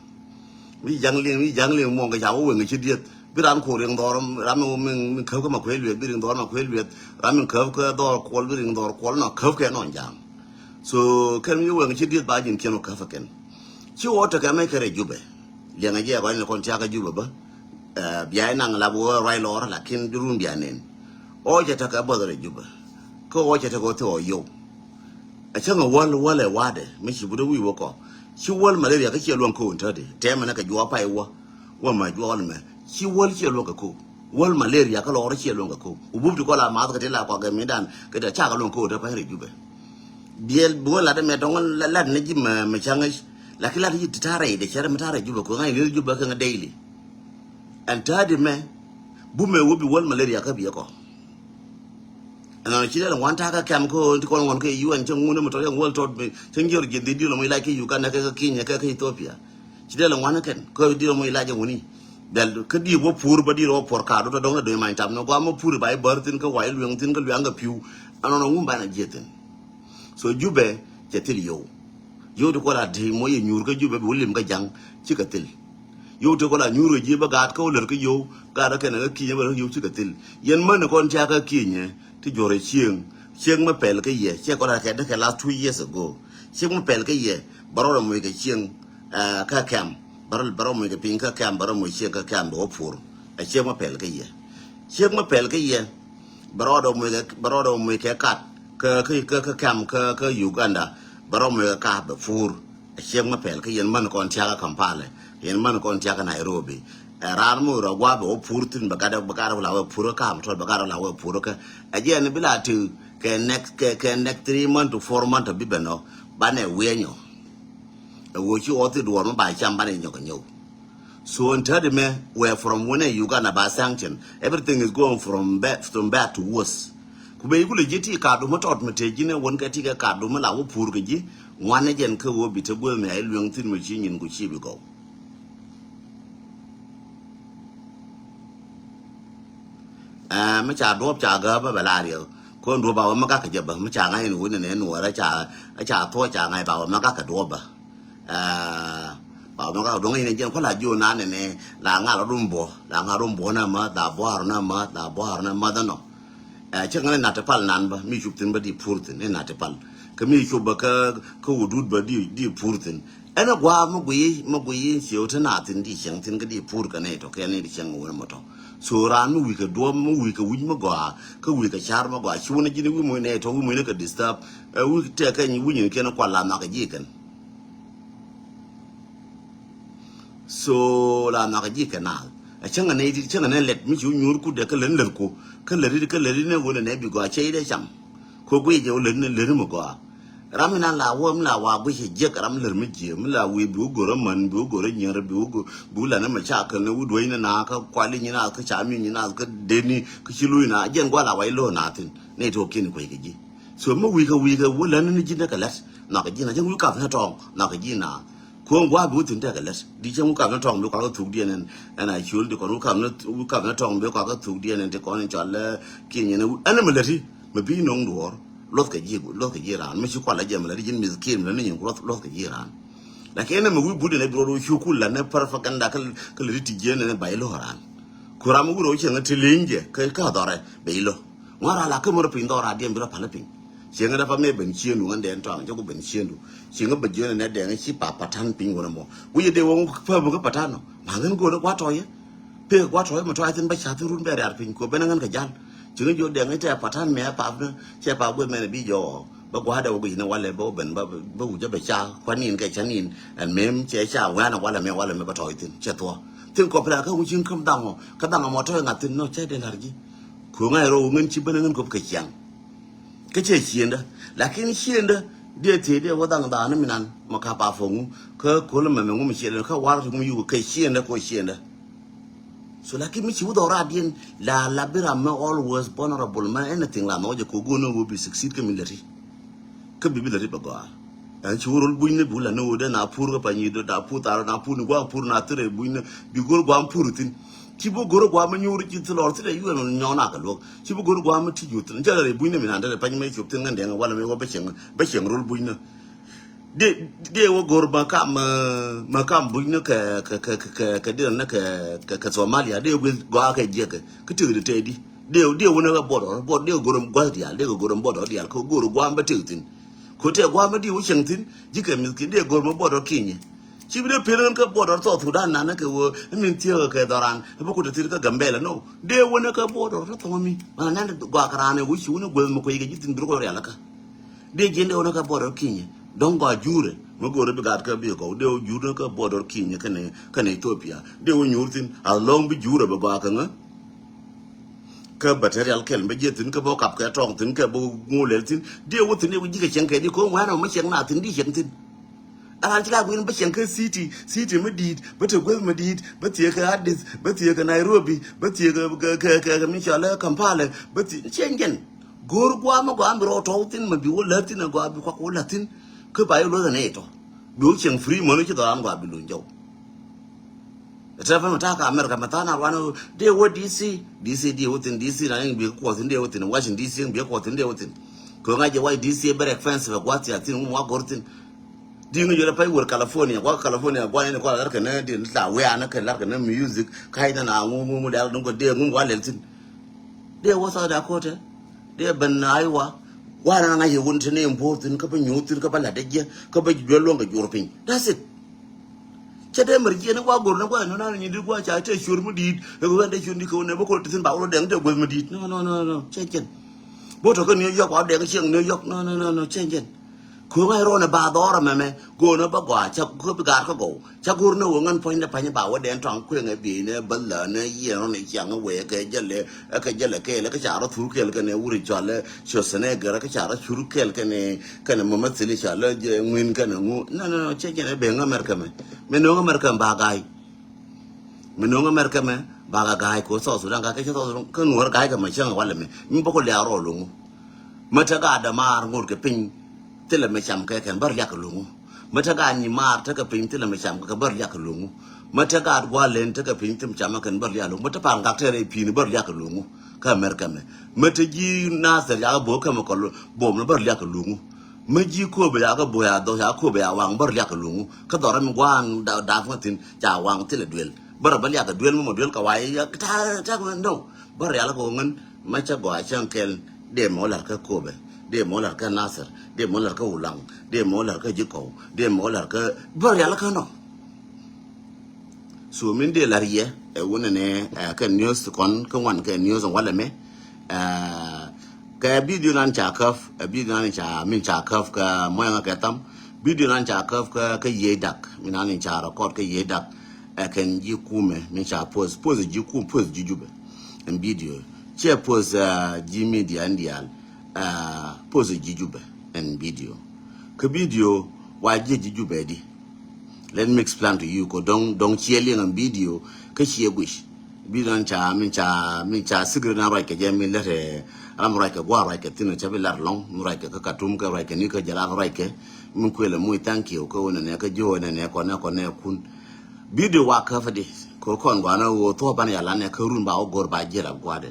Mi ja̱ŋ liŋ mi ja̱ŋ liŋ muɔ̱ŋ kɛ ca wä weŋ ci dieth. Bi ran kuɔ riŋ dhɔr ram mi mi käp kä ma kuec lueth bi riŋ dhɔr ma kuec lueth ram mi käp kä dhɔr kuɔl bi riŋ dhɔr kuɔl nɔ käp kɛ nɔn ja̱a̱ŋ. So kɛn mi weŋ ci dieth ba ji̱n kiɛn wä käp kɛ kɛn. Ci wä tekɛ mɛ kɛ rɛ Jupɛ. Liɛŋɛ jɛ kɔn ni kɔn tiakä Jupɛ bä. Bia inaŋ lap wä ruac lɔr lakin di run bia nen. Ɔ cɛ tekɛ bäth rɛ Jupɛ. Kä ɔ cɛ tekɛ wä thi ɔ yio̱w. A cäŋ a wäl wäl ɛ wa̱dɛ mi ci butdä wi̱i̱ wä kɔ. Ci wäl malaria kä ciɛ luäŋ ko̱o̱n tätdi tɛmɛ ni kɛ juɔp pay wä. Wä ma juɔl mɛ ci wäl ciɛ luäŋ kɛ ko̱o̱. Wäl malaria kä lɔɔr ciɛ luäŋ kɛ ko̱o̱ wä bup ti kɔl a math kɛ ti la kɔak kɛ mindan kɛ ti a cakɛ luäŋ ko̱o̱n tä pa̱ny rɛ Jupɛ. Biɛl bi wä lat ɛmɛ tɔŋ lat ni ji̱ mɛ mɛ cäŋ. Lakin lat ji̱ ti ta̱rɛ idɛ cɛrɛ mi ta̱rɛ Jupɛ ko̱o̱ ŋa̱c ni Jupɛ kɛ ŋä daily. Ɛn tätdi mɛ bumɛ wä bi wäl malaria kä biɛ kɔ. Ɛnɔn ci dee lɛ ŋuan ta̱a̱ kä kɛm kä ti kɔn ŋuan kä U N cä ŋun mi tɔt yɛ ŋuɔl tɔt mi cä ŋi̱r ji̱ dhi̱t di̱l ɔmɔ ilac kä Uganda kä kä Kenya kä kä Ethiopia. Ci dee lɛ ŋuan kä kɛn kä di̱l ɔmɔ ilac ɛ ŋuni. Bɛl kä di̱i̱ wä puur bä di̱i̱ wä puɔr kaat wä tɔ dɔŋ dee do̱ny many tam ni gɔaa mɔ puur ba i̱ bär thi̱n kä wac lueŋ thi̱n kä lueŋ kä pi̱w. Ɛnɔn ŋun banɛ jiɛ thi̱n. So Jupɛ cɛ thil yio̱w. Yio̱w ti kɔl a ti mɔ yɛ nyuur kä Jupɛ bi wä lim kä ja̱ŋ cikɛ thil. Yio̱w ti kɔl a nyuur kɛ ji̱ bä gaat kä wä lär kä yio̱w gaat kä kɛn kä ki̱nyɛ bä lär kä yio̱w cikɛ thil. Yɛn män kɔn tiakä ki̱nyɛ ti juɔrɛ cieŋ. Cieŋ mä pɛl kä yɛ ciɛ kɔl a kɛ däkɛ last two years ago. Cieŋ mä pɛl kä yɛ bä rɔɔdɛ moc kɛ cieŋ kä kɛm bä rɔɔdɛ moc kɛ piny kä kɛm bä rɔɔdɛ moc cieŋ kä kɛm bä wä pur. Ɛ cieŋ mä pɛl kä yɛ. Cieŋ mä pɛl kä yɛ. Bɛ rɔɔdɛ muc kɛ bɛ rɔɔdɛ muc kɛ kat kä kä kä kä kɛm kä kä Uganda. Bɛ rɔɔdɛ muc kɛ kat bɛ pur. Ɛ ciek mä pɛl kä yɛn män kɔn tiakä Kampala. Yɛn män kɔn tiakä Nairobi. Ɛ raan mi rɔ gua̱a̱ bɛ wä pur thin bɛ gat bɛ gat la wä pur kä kam tɔt bɛ gat la wä pur kä. Ɛ jɛ ni bi la ti kɛ next kɛ kɛ next three month to four month bi bɛ nɔ. Banɛ wiɛ nyɔ. Ɛ wä ci wä thi duɔr mi ba cam banɛ nyɔk nyɔk. So ɛn tätdi mɛ where from wunɛ Uganda ba sanction. Everything is going from bad, from bad to worse. Ku bɛ iku lɛ ji̱ ti kadum mi tɔt mi te ji̱ ni wun kɛ ti kɛ kadum mi la wä pur kɛ ji̱. Ŋuan ni jɛn kä wä bi te guäth mi a ilueŋ thin mi ci nyin ku ci bi gɔw. Ɛɛ Mi ca duɔ̱ɔ̱p ca gääp bä bɛ la riɛk. Kɔn duɔ̱ɔ̱p ba wä mi gak kɛ jɛ bä. Mi ca ŋa̱c ni wä ni nɛ nuɔɔr a ca, a ca thuɔ̱c ca ŋa̱c ba wä mi gak kɛ duɔ̱ɔ̱p bä. Aa, ba wä mi gak kɛ duɔ̱ɔ̱p ŋa̱c ni jɛn kuä la jiɔ nan ni nɛ la ŋa̱l a rum buɔ. La ŋa̱l rum buɔ na ma, la buɔ ar na ma, la buɔ ar na ma dhanɔ. Ɛ, cä ŋa̱l ni nat ti pal nan bä. Mi cup thin bä di pur thin ni nat ti pal. Kä mi cup bä kä, kä wä dut bä di, di pur thin. Ɛn a gua̱a̱ mi gui, mi gui in cieu te na thin di cieŋ thin kä di pur kä nɛy tɔ kɛ ni di cieŋ wä ni mɔ tɔ. So raan mi wi̱i̱ kɛ duɔ̱ɔ̱p, mi wi̱i̱ kɛ wi̱c mi gɔaa, kä wi̱i̱ kɛ car mi gɔaa. Ci wä ni ji̱n wi̱i̱ muc nɛy tɔ wi̱i̱ muc ni kɛ disturb. Ɛ, wi̱i̱ tɛk kɛ wi̱i̱ nyin kɛn kual la nhɔak kɛ ji̱ kɛn. So la nhɔak kɛ ji̱ kɛn naath. Ɛ cäŋ ɛ nɛy dit, cäŋ ɛ nɛy lɛt mi ci wä nyuur kut dɛ kä lät ni lät ku. Kä lät dit, kä lät dit ni wä ni nɛy bi gɔaa cɛ i̱ dee cam. Kɛ guiy jɛ wä lät ni lät ni mi gɔaa. Ram mi nan la wä mi la wa guic cɛ jiɛk ram lär mi jiɛ mi la wi̱i̱ bi wä go̱r amän bi wä go̱r anyieer bi wä go̱r bi wä lan amɛ ca kän ni wä duec ni na kä kuali nyi naath kä ca mi nyi naath kä deni kä ci luc na jɛn gua la wa i̱ lo̱o̱ na thin ni tɔ̱ kiɛn kuec kɛ ji̱. So mi wi̱i̱ kɛ wi̱i̱ kɛ wä län ni ji̱ ni kɛ lät nhɔk kɛ ji̱ na jɛn wi̱i̱ kap ni tɔ̱ɔ̱ŋ nhɔk kɛ ji̱ na. Kuɔ̱ŋ gua bi wä thin tekɛ lät di cäŋ wi̱i̱ kap ni tɔ̱ɔ̱ŋ bi kɔak kä thuk diɛn ɛn ɛn a ciöl di kɔn wi̱i̱ kap ni wi̱i̱ kap ni tɔ̱ɔ̱ŋ bi kɔak kä thuk diɛn ɛn ti kɔn in cɔal kiɛ nyin ɛn ɛn mi lät i̱. Mi bi no̱o̱ŋ duɔ̱ɔ̱r luɔth kɛ ji̱ luɔth kɛ ji̱ raan mi ci kual la jɛ mi la di ji̱n mith kiɛn mi la ni nyin ku luɔth luɔth kɛ ji̱ raan. Lakin ɛn mi wi̱i̱ but ɛn ɛ bi rɔɔd wä cu kul la ni propaganda kä kä la di ti jiɛn ɛn ɛ ba i̱ lo̱o̱ raan. Ku ram mi wi̱i̱ rɔɔd cieŋ ti li̱ny jɛ kä kä dhɔrɛ bɛ i̱ lo̱. Ŋuan raan la kä mär piny dhɔr raan diɛn bi rɔ pal piny. Cieŋ dɛ pa mɛ ben ciendu ŋän dɛn tɔaŋ cɛ ku ben ciendu. Cieŋ bɛ jiön ɛn ɛ dɛŋ ci pa patan piny wun ɛmɔ wi̱i̱ jɛ dee wä päm kä patan nɔ ma ŋän go̱o̱r ɛ gua̱ tɔyɛ. Pek gua̱ tɔ̱ mɛ tɔ̱ a thin bä ca̱th run bɛ riar piny kuɔ ben ŋän kɛ jal. Ci ŋä jiɔ dɛŋ i̱ tɛ patan mɛ a pap ni cɛ pap gueth mɛn bi jɔɔ bä gua̱dɛ wä guic ni walɛ bä wä ben bä bä wuc a bɛ ca kuan nin kɛ ca nin. Ɛn mem cɛ ca wɛn a walɛ mɛ walɛ mɛ bä tɔ̱ thin cɛ thuɔ. Thin kɔp la kä wuc in käm dhaŋɔ kä dhaŋɔ mɔ tɔ̱ ŋa̱th thin nɔ cɛ dee la̱r ji̱. Kuɔ ŋa̱c rɔ wä ŋän ci ben ŋän kop kɛ ciaŋ. Kä cɛ ciendä lakin ciendä diɛ thiee diɛ wä dhaŋ dhaŋ ni mi nan mɛ ka pa fɔ ŋu kä ko̱l mɛ mɛ ŋu mi ciendä kä war ti ŋu yuk kɛ ciendä kɔ ciendä. So lakin mi ci wä dhɔk rat diɛn la la bi ram mɛ always vulnerable mɛ anything la nhɔk jɛ ko go̱o̱n ni wä bi succeed kä mi lɛ ti. Kä bi bi lɛ ti bɛ gɔaa. Ɛn ci wä rol buny ni bi wä la ni wä dee na pur kä pa nyi dee na pur thar na pur ni guam pur na thirɛ buny ni bi go̱o̱r guam pur thin. Ci bi go̱o̱r guam mi nyuur ci thi lɔr thirɛ yuɛn wä nyɔk na kɛ luɔk ci bi go̱o̱r guam mi ti nyuur thin cɛ rɛ buny ni mi na dee pany mɛ cop thin ŋän dɛŋ wala mi wä bɛ cieŋ bɛ cieŋ rol buny ni. Dee dee wä go̱r ma kam ma kam buny ni kɛ kɛ kɛ kɛ kɛ kɛ dee ni kɛ kɛ kɛ Somalia dee wä gɔaa kɛ jiɛkɛ kɛ tik di tɛdi. Dee dee wä ni kɛ bɔdɔ bɔdɔ dee go̱r gua̱th dial dee go̱r bɔdɔ dial kɛ go̱r guam bä tik thin. Kɛ tɛ guam bä dee wä cieŋ thin ji̱ kɛ mith kin dee go̱r ma bɔdɔ kinyɛ. Ci bi dee pel ŋän kɛ bɔdɔ South Sudan nanɛ kɛ wä min thiek kɛ dhɔran bä kut thin kɛ Gambɛla no dee wä ni kɛ bɔdɔ tɔ thɔŋ mi. Mana nan gɔaa kɛ ran wä ci wä ni guäth mi kuec kɛ ji̱ thin bi rukɔ rial kä. Dee jiɛn dee wä ni kä border Kenya dɔ̱ŋ gɔaa jurɛ mi go̱o̱rä bi gaat kä bi kɔw dee wä jurä kä border Kenya kɛnɛ kɛnɛ Ethiopia dee wä nyuur thin as long bi jurɛ bi gɔaa kä ŋä. Kä bɛ te rial kɛl bɛ jiɛ thin kä bä kap kɛ tɔŋ thin kä bä ŋu lɛl thin dee wä thin dee wä ji̱ kɛ cieŋ kɛ di ko̱ ŋuan ɔ mi cieŋ na thin di cieŋ thin. Aran ci la guin bä cieŋ kä city city mi di̱i̱t bä te gueth mi di̱i̱t bä thiee kɛ Addis bä thiee kɛ Nairobi bä thiee kɛ kɛ kɛ kɛ mi cɔl Kampala bä thiee cieŋ jɛn. Go̱o̱r gua̱a̱ mi gɔaa mi rɔ tɔ̱w thi̱n mi bi wä lät thi̱n a gɔaa bi kuak wä lät thi̱n. Kä ba yɛ luɔth ɛn ɛ tɔ bi wä cieŋ free mɔni ci dhɔran gɔaa bi luny jɔw. Tɛ fɛn mi ta̱a̱ kä America mi tha̱a̱n a ruan dee wä D C D C dee wä thi̱n D C na ni bi kuɔ thi̱n dee wä thi̱n Washington D C bi kuɔ thi̱n dee wä thi̱n. Kɛ ŋa̱c jɛ wac D C very expensive a gua̱th thiath thi̱n ŋum wa go̱r thi̱n. Di̱i̱ŋ jɔl pay wër California gua̱k California gua̱n in kual lar kɛn di̱n la wian kɛ lar kɛn music ka̱c na na ŋum ŋum dial duŋ kɛ dee ŋum wa lɛl thi̱n. Dee wä South Dakota. Dee ben Iowa. Wa na ŋa̱c yɛ wun tini in bo̱o̱r thi̱n kä bä nyuuth thi̱n kä bä lat dee jiɛ kä bä duel luɔ̱ŋ kɛ jur piny. That's it. Cɛ dee mɛr jiɛ ni gua go̱r ni gua ni na ni di gua ca tɛ cuur mi di̱i̱t. Ɛ gua dee cuur ni kɛ wun ni bä kol ti thi̱n ba wun dee dee gueth mi di̱i̱t. No no no no. Cɛ cɛn. Bä tɔ kä New York wa dee cieŋ New York. No no no no. Cɛ cɛn. Ko̱ŋ a rɔn ɛ ba dhɔr ɛmɛmɛ go̱o̱n ɛ bä gɔaa cä go̱o̱p gaat kä gɔw cä go̱o̱r ni wä ŋän puɔ̱ny ni pa̱ny ba wä dɛn tɔ̱a̱ŋ kueŋ ɛ biey ni bä lä ni yiɛn rɔn ɛ ciaŋ ɛ wee kɛ jälɛ ɛ kɛ jälɛ kɛɛl ɛ kä ca rɔ thur kɛɛl kɛn ɛ wur cɔal ɛ Schwarzenegger ɛ kä ca rɔ cur kɛɛl kɛn ɛ kɛn ɛ mama thili cɔal ɛ ŋuin kɛn ɛ ŋu. Nɔ nɔ nɔ cɛ jɛn ɛ ben ŋä America mɛ mɛ no̱o̱ŋ America ba ga̱a̱y. Mi no̱o̱ŋ America mɛ ba ka ga̱a̱c ko̱ South Sudan ka kɛ cä South Sudan kä nuɔ̱ɔ̱r ga̱a̱c kɛ mɛ cäŋ walɛ mɛ mi bä kɔ liak rɔɔl lo̱ŋ. Mä te gaat dämaar ŋot kɛ piny thilɛ mɛ cam kɛ kɛn bär liak kɛ lo̱ŋ. Mä te gaat nyi maar tekɛ piny thilɛ mɛ cam kɛ bär liak kɛ lo̱ŋ. Mä te gaat gua̱a̱l len tekɛ piny thilɛ mɛ cam kɛ kɛn bär liak lo̱ŋ. Mä te pa̱a̱n gak te rɛy pi̱i̱ni bär liak kɛ lo̱ŋ. kä America mɛ. Mä te ji̱ Nasir yakä bo̱o̱ kɛmikɔl buɔm ni bär liak kɛ luŋu. Mä ji̱ Kobe yakä bo̱o̱ ya dhɔk yakä Kobe ya waŋ bär liak kɛ luŋu. Kä dhɔrä mi gua̱a̱ŋ da- dap ŋä thi̱n ca waŋ thilɛ duel. Bär bä liak kɛ duel mɛ mɔ duel kɛ wa̱i̱ ya ta̱a̱ ta̱a̱ mɛ nɔw. Bär rial kɛ ɣöö ŋän mä cä gɔaa cäŋ kɛl. Dee mɛ wä la̱r kä Kobe, dee mɛ wä la̱r kä Nasir, dee mɛ wä la̱r kä Ulaŋ, dee mɛ wä la̱r kä Ji̱kɔw, dee mɛ wä la̱r kä bär rial kä nɔ. So min dee la̱r yɛ ɛ wunɛ nɛ ɛ kɛ news kɔn kä ŋuan kɛ news walɛ mɛ. Ɛ kɛ video nan ca käp ɛ video nan ca min ca käp kɛ mɔyɛ ŋa kɛ tham. Video nan ca käp kɛ kɛ Yiey Dak min nan ca record kɛ Yiey Dak. Ɛ kɛn ji̱ kumɛ min ca post post ji̱ kum post ji̱ Jubɛ. Ɛn video cɛ post ji̱ media ɛn diaal. Post ji̱ Jubɛ ɛn video. Kä video wa jiɛ ji̱ Jubɛ di. Let me explain to you ko dɔŋ dɔŋ ciɛ liŋ ɛn video kä ciɛ guic. Video nan ca min ca min ca secret nan ruac kɛ jɛ min lɛt ɛ ram ruac kɛ gua̱a̱r ruac kɛ thin ɛ ca bi lar lɔŋ min ruac kɛ kä Katum kɛ ruac kɛ ni kä jɛ lar ruac kɛ min kuël ɛ muc thank you kä wä nɛnɛ kä ji̱ wä nɛnɛ kɔnɛ kɔnɛ kun. Video wa käp di ko kɔn guanɛ wä thuɔ ban ya lanɛ kä run ba wä gor ba jiɛ la gua̱dɛ.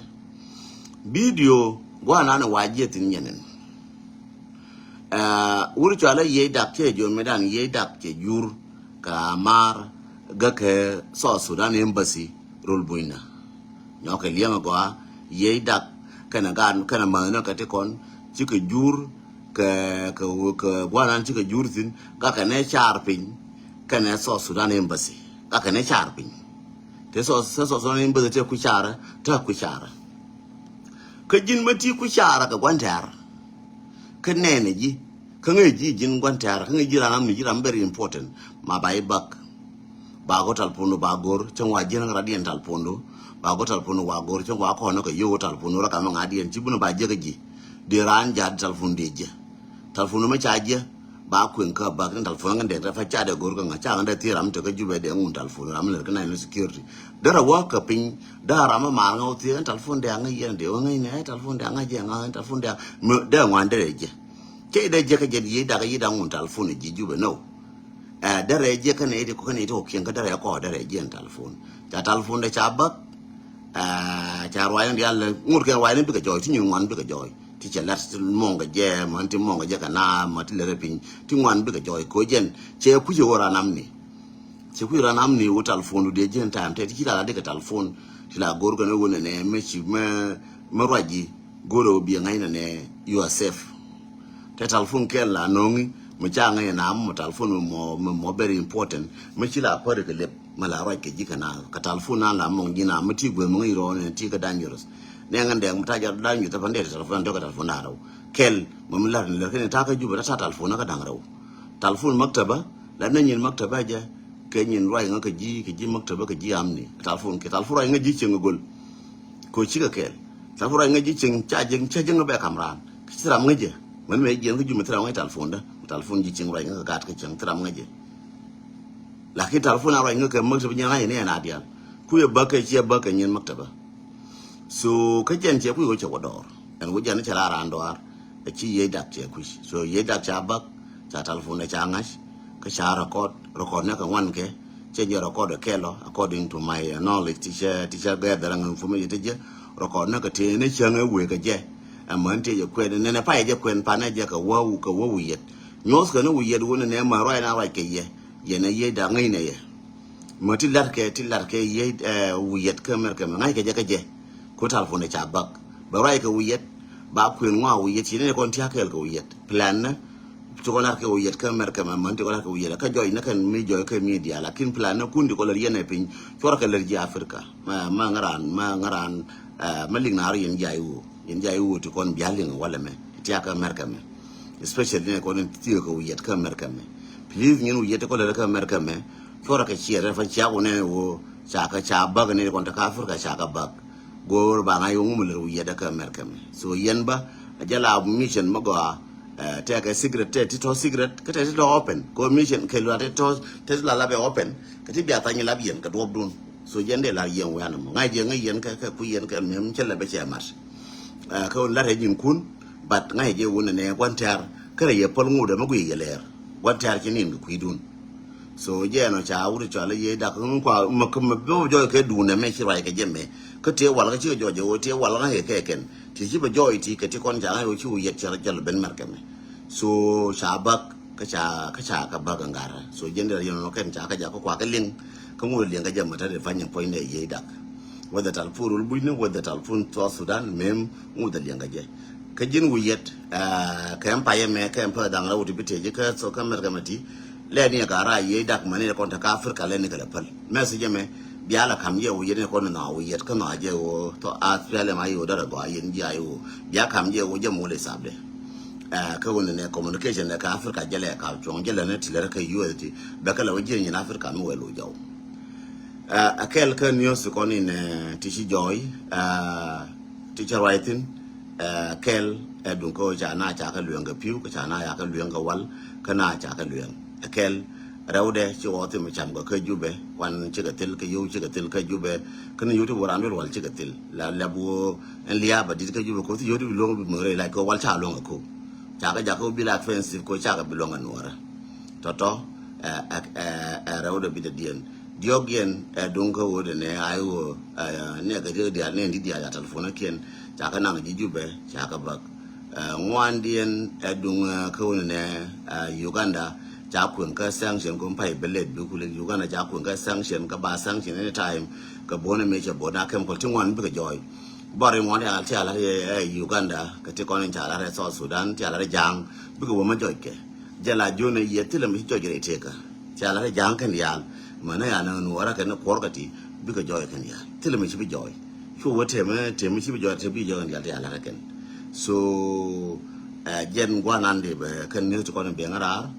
Video gua̱a̱r nan ɛ wa jiɛ thin nyɛnɛn. Wur cualä Yiey Dak cɛ jiɔn mi dan Yiey Dak cɛ jur kɛ amar gä kɛ South Sudan Embassy rol bunyna. Nyɔkɛ liɛŋ a gɔaa Yiey Dak kɛnɛ gaat kɛnɛ mäthni kɛ ti kɔn cikɛ jur kɛ kɛ kɛ guanan cikɛ jur thin gakɛ nɛ car piny kɛnɛ South Sudan Embassy gakɛ nɛ car piny. Te South Sudan Embassy te ku carɛ te ku carɛ. Kä ji̱n mä ti ku carɛ kɛ guan tɛ̈r. Kä nɛnɛ ji̱ kä ŋäc ji̱ ji̱n gua̱n tɛ̈r kä ŋäc ji̱ ran amni ji̱ ran very important. Ma ba i̱ bäk ba go̱ talpondu ba go̱r cäŋ wa ji̱n kä radiɛn talpondu ba go̱ talpondu wa go̱r cäŋ wa kɔnä kɛ yio̱w talpondu rɔ kamä ŋa̱diɛn ci bunä ba jiäkä ji̱. Di ran ja̱ di talpon di jiä talpondu mä ca jiä. Ba kueŋ kä bäk ni talpon ŋä dɛk rɛ fa ca dɛ go̱r kä ŋä ca ŋä dɛ thier ram tekä Jubɛ dɛ ŋun talpon ram lɛr kä national security. Därɛ wä kä piny därɛ ram mar ŋä wä thier ŋä talpon dɛ ŋä yɛn dɛ wä ŋä nɛ talpon dɛ ŋä jɛ ŋä talpon dɛ dɛ ŋuan dɛ jiä. Cɛ dɛ jiɛ kä jɛ yiëë dak yiëë dak ŋun talpon ji̱ Jubɛ no. Ɛ därɛ jiɛ kä nɛ iti kɔ kä nɛ iti kɔ kiɛn kä därɛ kɔ därɛ jiɛ ni talpon ca talpon dɛ ca bäk. Ɛ ca ruac ni dial ŋut kɛ ruac ni bikɛ jɔɔc ti nyin ŋuan bikɛ jɔɔc ti cɛ lat ti mɔŋ kɛ jɛ mɔ ti mɔŋ kɛ jɛ kɛ na mɔ ti lɛrɛ piny ti ŋuan bikɛ jɔɔc ko jɛn cɛ kucɛ wä ran amni. Cɛ kui̱ ran amni wä talpon du dee jiɛn ta̱a̱m tɛ ti ci la la dikɛ talpon ti la go̱r kɛn wä nɛnɛ mɛ ci mɛ mɛ ruac ji̱ go̱r wä biɛ ŋa̱c nɛnɛ. You are safe. Tɛ talpon kɛn la no̱ŋi mɛ ca ŋa̱c nɛnɛ am mɛ talpon mɛ mɔ mɛ mɔ very important mɛ ci la kuäri kɛ lep mɛ la ruac kɛ ji̱ kɛ na kɛ talpon na la mɔŋ ji̱ na mɛ ti gueth mɛ ŋa̱c rɔɔn nɛnɛ ti kɛ dangerous. Nɛ ŋän dɛŋ mɛ ta jɔt dangerous tɛ pan dee talpon an tɔkɛ talpon da̱ŋ rɛw kɛl mɛ mɛ lar ni lär kɛn ta̱a̱ kä Jubɛ ta ta̱a̱ talpon kä da̱ŋ rɛw. Talpon maktaba la nɛ nyin maktaba jɛ kɛ nyin ruac ŋä kɛ ji̱ kɛ ji̱ maktaba kɛ ji̱ amni talpon kɛ talpon ruac ŋä ji̱ cieŋ göl. Ko cikɛ kɛɛl talpon ruac ŋä ji̱ cieŋ ca ji̱ ca ji̱ ŋä bɛ kam raan kɛ ci ram ŋä jɛ mɛn mɛ jiɛn kä Jubɛ ti ram ŋä talpon dä talpon ji̱ cieŋ ruac ŋä kɛ gaat kɛ cieŋ ti ram ŋä jɛ. Lakin talpon a ruac ŋä kɛ maktaba nyɛ ŋä yɛ ni ɛn a dial ku yɛ bäk kɛ ciɛ bäk kɛ nyin maktaba. So kä jɛn cɛ kui̱ wä cɛ wä dɔɔr ɛn wä jɛn cɛ la raan dɔaar. Ɛ ci Yiey Dak cɛ kui̱ so Yiey Dak ca bäk ca talpon dɛ ca ŋa̱c kä ca record record nɛ kɛ ŋuan kɛ cɛ jɛ record kɛ lɔ according to my knowledge ti cɛ ti cɛ gather and information ti jɛ record nɛ kɛ tëë ni cäŋ ɛ wëë kɛ jɛ. Ɛmän ti jɛ kuɛn nɛnɛ payɛ jɛ kuɛn panɛ jɛ kɛ wäwu kɛ wäwu yɛt nyuɔth kɛ ni wu yɛt wun nɛ män ruac na ruac kɛ yɛ. Yɛn ɛ Yiey Dak ŋäc nɛ yɛ. Mɛ ti lat kɛ ti lat kɛ Yiey ɛ wu yɛt kä America mɛ ŋa̱c kɛ jɛ kä jɛ. Ko talpon ɛ ca bäk bɛ ruac kɛ wu yɛt. Ba kuën ŋɔa wu yɛt ci ni kɔn tia̱k kɛɛl kɛ wu yɛt plan nä. Ti kɔn lat kɛ wu yɛt kä America mɛ mɛ ti kɔn lat kɛ wu yɛt kä jɔc ni kɛn mi jɔc kɛ media lakin plan nä kun ti kɔn lät yɛn ɛ piny. Cuɔr kɛ lät ji̱ Africa mɛ mɛ ŋäran mɛ ŋäran mɛ lik naar yɛn jay wu yɛn jay wu ti kɔn bial liŋ walɛ mɛ. Tia̱k kä America mɛ. Especially ni kɔn ti kɛ wu yɛt kä America mɛ. Please nyin wu yɛt ti kɔn lät kä America mɛ. Cuɔr kɛ ciɛt rɛ fa ciak wä nɛn wä ca kä ca bäk ni kɔn te kä Africa ca kä bäk. Go̱o̱r ba ŋa̱c wä ŋum lät wu yɛt kä America mɛ so yɛn ba a jɛ la mission mɛ gɔaa. Tɛkɛ secret tɛ ti tɔ secret kä tɛ ti tɔ open ko mission kɛ luat ti tɔ tɛ ti la la bɛ open. Kɛ ti bia thany lap yɛn kɛ duɔp dun so yɛn dee la yɛn wɛn mɔ ŋa̱c yɛn ŋa̱c yɛn kɛ kɛ ku yɛn kɛ mɛm cɛ lɛ bɛ cɛ mat. Kä wun lat rɛ nyin kun but ŋa̱c jɛ wun nɛ guan tɛr. Kärɛ yɛ päl ŋut ɛmɛ guiy yɛ lɛɛr guan tɛr ci nin kɛ kui̱dun. So jɛ nɔ ca wut cɔal i̱ Yiëë Dak, ŋun kua mɛ kɛ mɛ bɛ jɔɔc kɛ duundɛ mɛ ci ruac kɛ jɛ mɛ. Kä tëë wal kä cikɛ jɔɔc jɛ ɣöö tëë wal ŋa̱c kɛ kɛ kɛn. Ti ci bɛ jɔɔc ti kɛ ti kɔn ca ŋa̱c ɣöö ci wä yɛt cɛ rɔ jɔl ben mɛr kɛ mɛ. So ca bäk kä ca kä ca kɛ bäk ŋa̱rä. So jɛn dee rɔ yɛn nɔ kɛn ca kɛ jakä kua kɛ liŋ. Kä ŋut liŋ kɛ jɛ mɛ te dee pany puɔ̱nydɛ Yiëë Dak. Whether telephone rul bucni, whether telephone South Sudan, mem ŋut liŋ kɛ jɛ. Kä ji̱n wi̱i̱ yɛt, ah, kɛ ɛm payɛ mɛ, kɛ ɛm pɛ da̱ŋ rɛw ti bi tëë ji̱ kä thok kä mɛr kɛ mɛ ti. Lɛ ni ɛ ka rac Yiëë Dak mɛ ni kɔn te kä Africa lɛ ni kɛ lɛ päl. Message mɛ, bia la kam jɛ wi̱i̱ yɛt ni kɔn nɔ wi̱i̱ yɛt kä nɔ jɛ wä, tɔ a pialɛ ma yɛ wä dɔrɛ gɔaa yɛn jia yɛ wä. Bia kam jɛ wä jɛ mɔ lɛ sap dɛ. Ah, kä wä ni nɛ communication dɛ kä Africa jɛ lɛ ka cuɔ̱ŋ jɛ lɛ ni ti lɛ rɛ kä U S ti. Bɛ kä lɛ wä jiɛ nyin Africa mi wɛ lo jɔw. Ah, a kɛl kä news kɔn in, eh, ti ci jɔɔy, ah, ti cä ruac thi̱n, eh, kɛl, eh, duŋ kä ca na ca kɛ lueŋ kɛ pi̱w, kä ca na ca kɛ lueŋ kɛ wal, kä na ca kɛ lueŋ. Ɛ kɛl, rɛwdɛ ci wä thim cam kɛ kä Jubɛ, kuan cikɛ thil, kä yio̱w cikɛ thil kä Jubɛ, kä ni yio̱w ti wä raan duel wal cikɛ thil. La lɛp wä ɛn lia̱a̱ bä dit kä Jubɛ, koth yio̱w ti bi luɔ̱ŋ bi mɛ rɛy lac kɛ wal ca luɔ̱ŋ kɛ ko̱. Ca kɛ jakä wä bi la expensive ko̱ ca kɛ bi luɔ̱ŋ kɛ nuɔrä. Tɔtɔ, ɛ, ɛ, ɛ, ɛ, rɛwdɛ bi dɛ diɛn. Diɔ̱k yɛn, ɛ, duŋ kä ɣöö dɛ nɛ a i̱ ɣöö, ɛ, nɛ kɛ diɛk diaal, nɛ di diaal a telephone kiɛn. Ca kɛ naŋ ji̱ Jubɛ, ca kɛ bäk. Ɛ, ŋuan diɛn, ɛ, duŋ, ɛ, kä ɣöö dɛ nɛ, ɛ, Uganda, ca kueŋ kä sanction kɛ pay bɛ lɛt bi kulɛ Uganda ca kueŋ kä sanction, kä ba sanction anytime, kɛ buɔ̱n ɛ mëë cɛ buɔ̱n a chemical ti ŋuan bikɛ jɔɔy. Bɔr in ŋuan diaal ti a lar yɛ, ɛ, Uganda, kɛ ti kɔn in ca lar yɛ South Sudan, ti a lar yɛ Ja̱a̱ŋ, bikɛ wä ma jɔc kɛ. Jɛ la jiön ɛ yɛ thilɛ mi ci jɔc rɛy tëkä. Ca lar ja̱a̱ŋ kɛn diaal. Mänä ya ni nuɔrä kɛn kuɔr kä ti bikɛ jɔɔy kɛn diaal. Thilɛ mi ci bi jɔɔy. Cu wä tëmɛ, tëmɛ ci bi jɔɔy, tëmɛ bi jɔɔy kɛn diaal ti a lar kɛn. So, eh, jɛn guanan di bɛ kɛn ni ti kɔn in biɛŋ raar.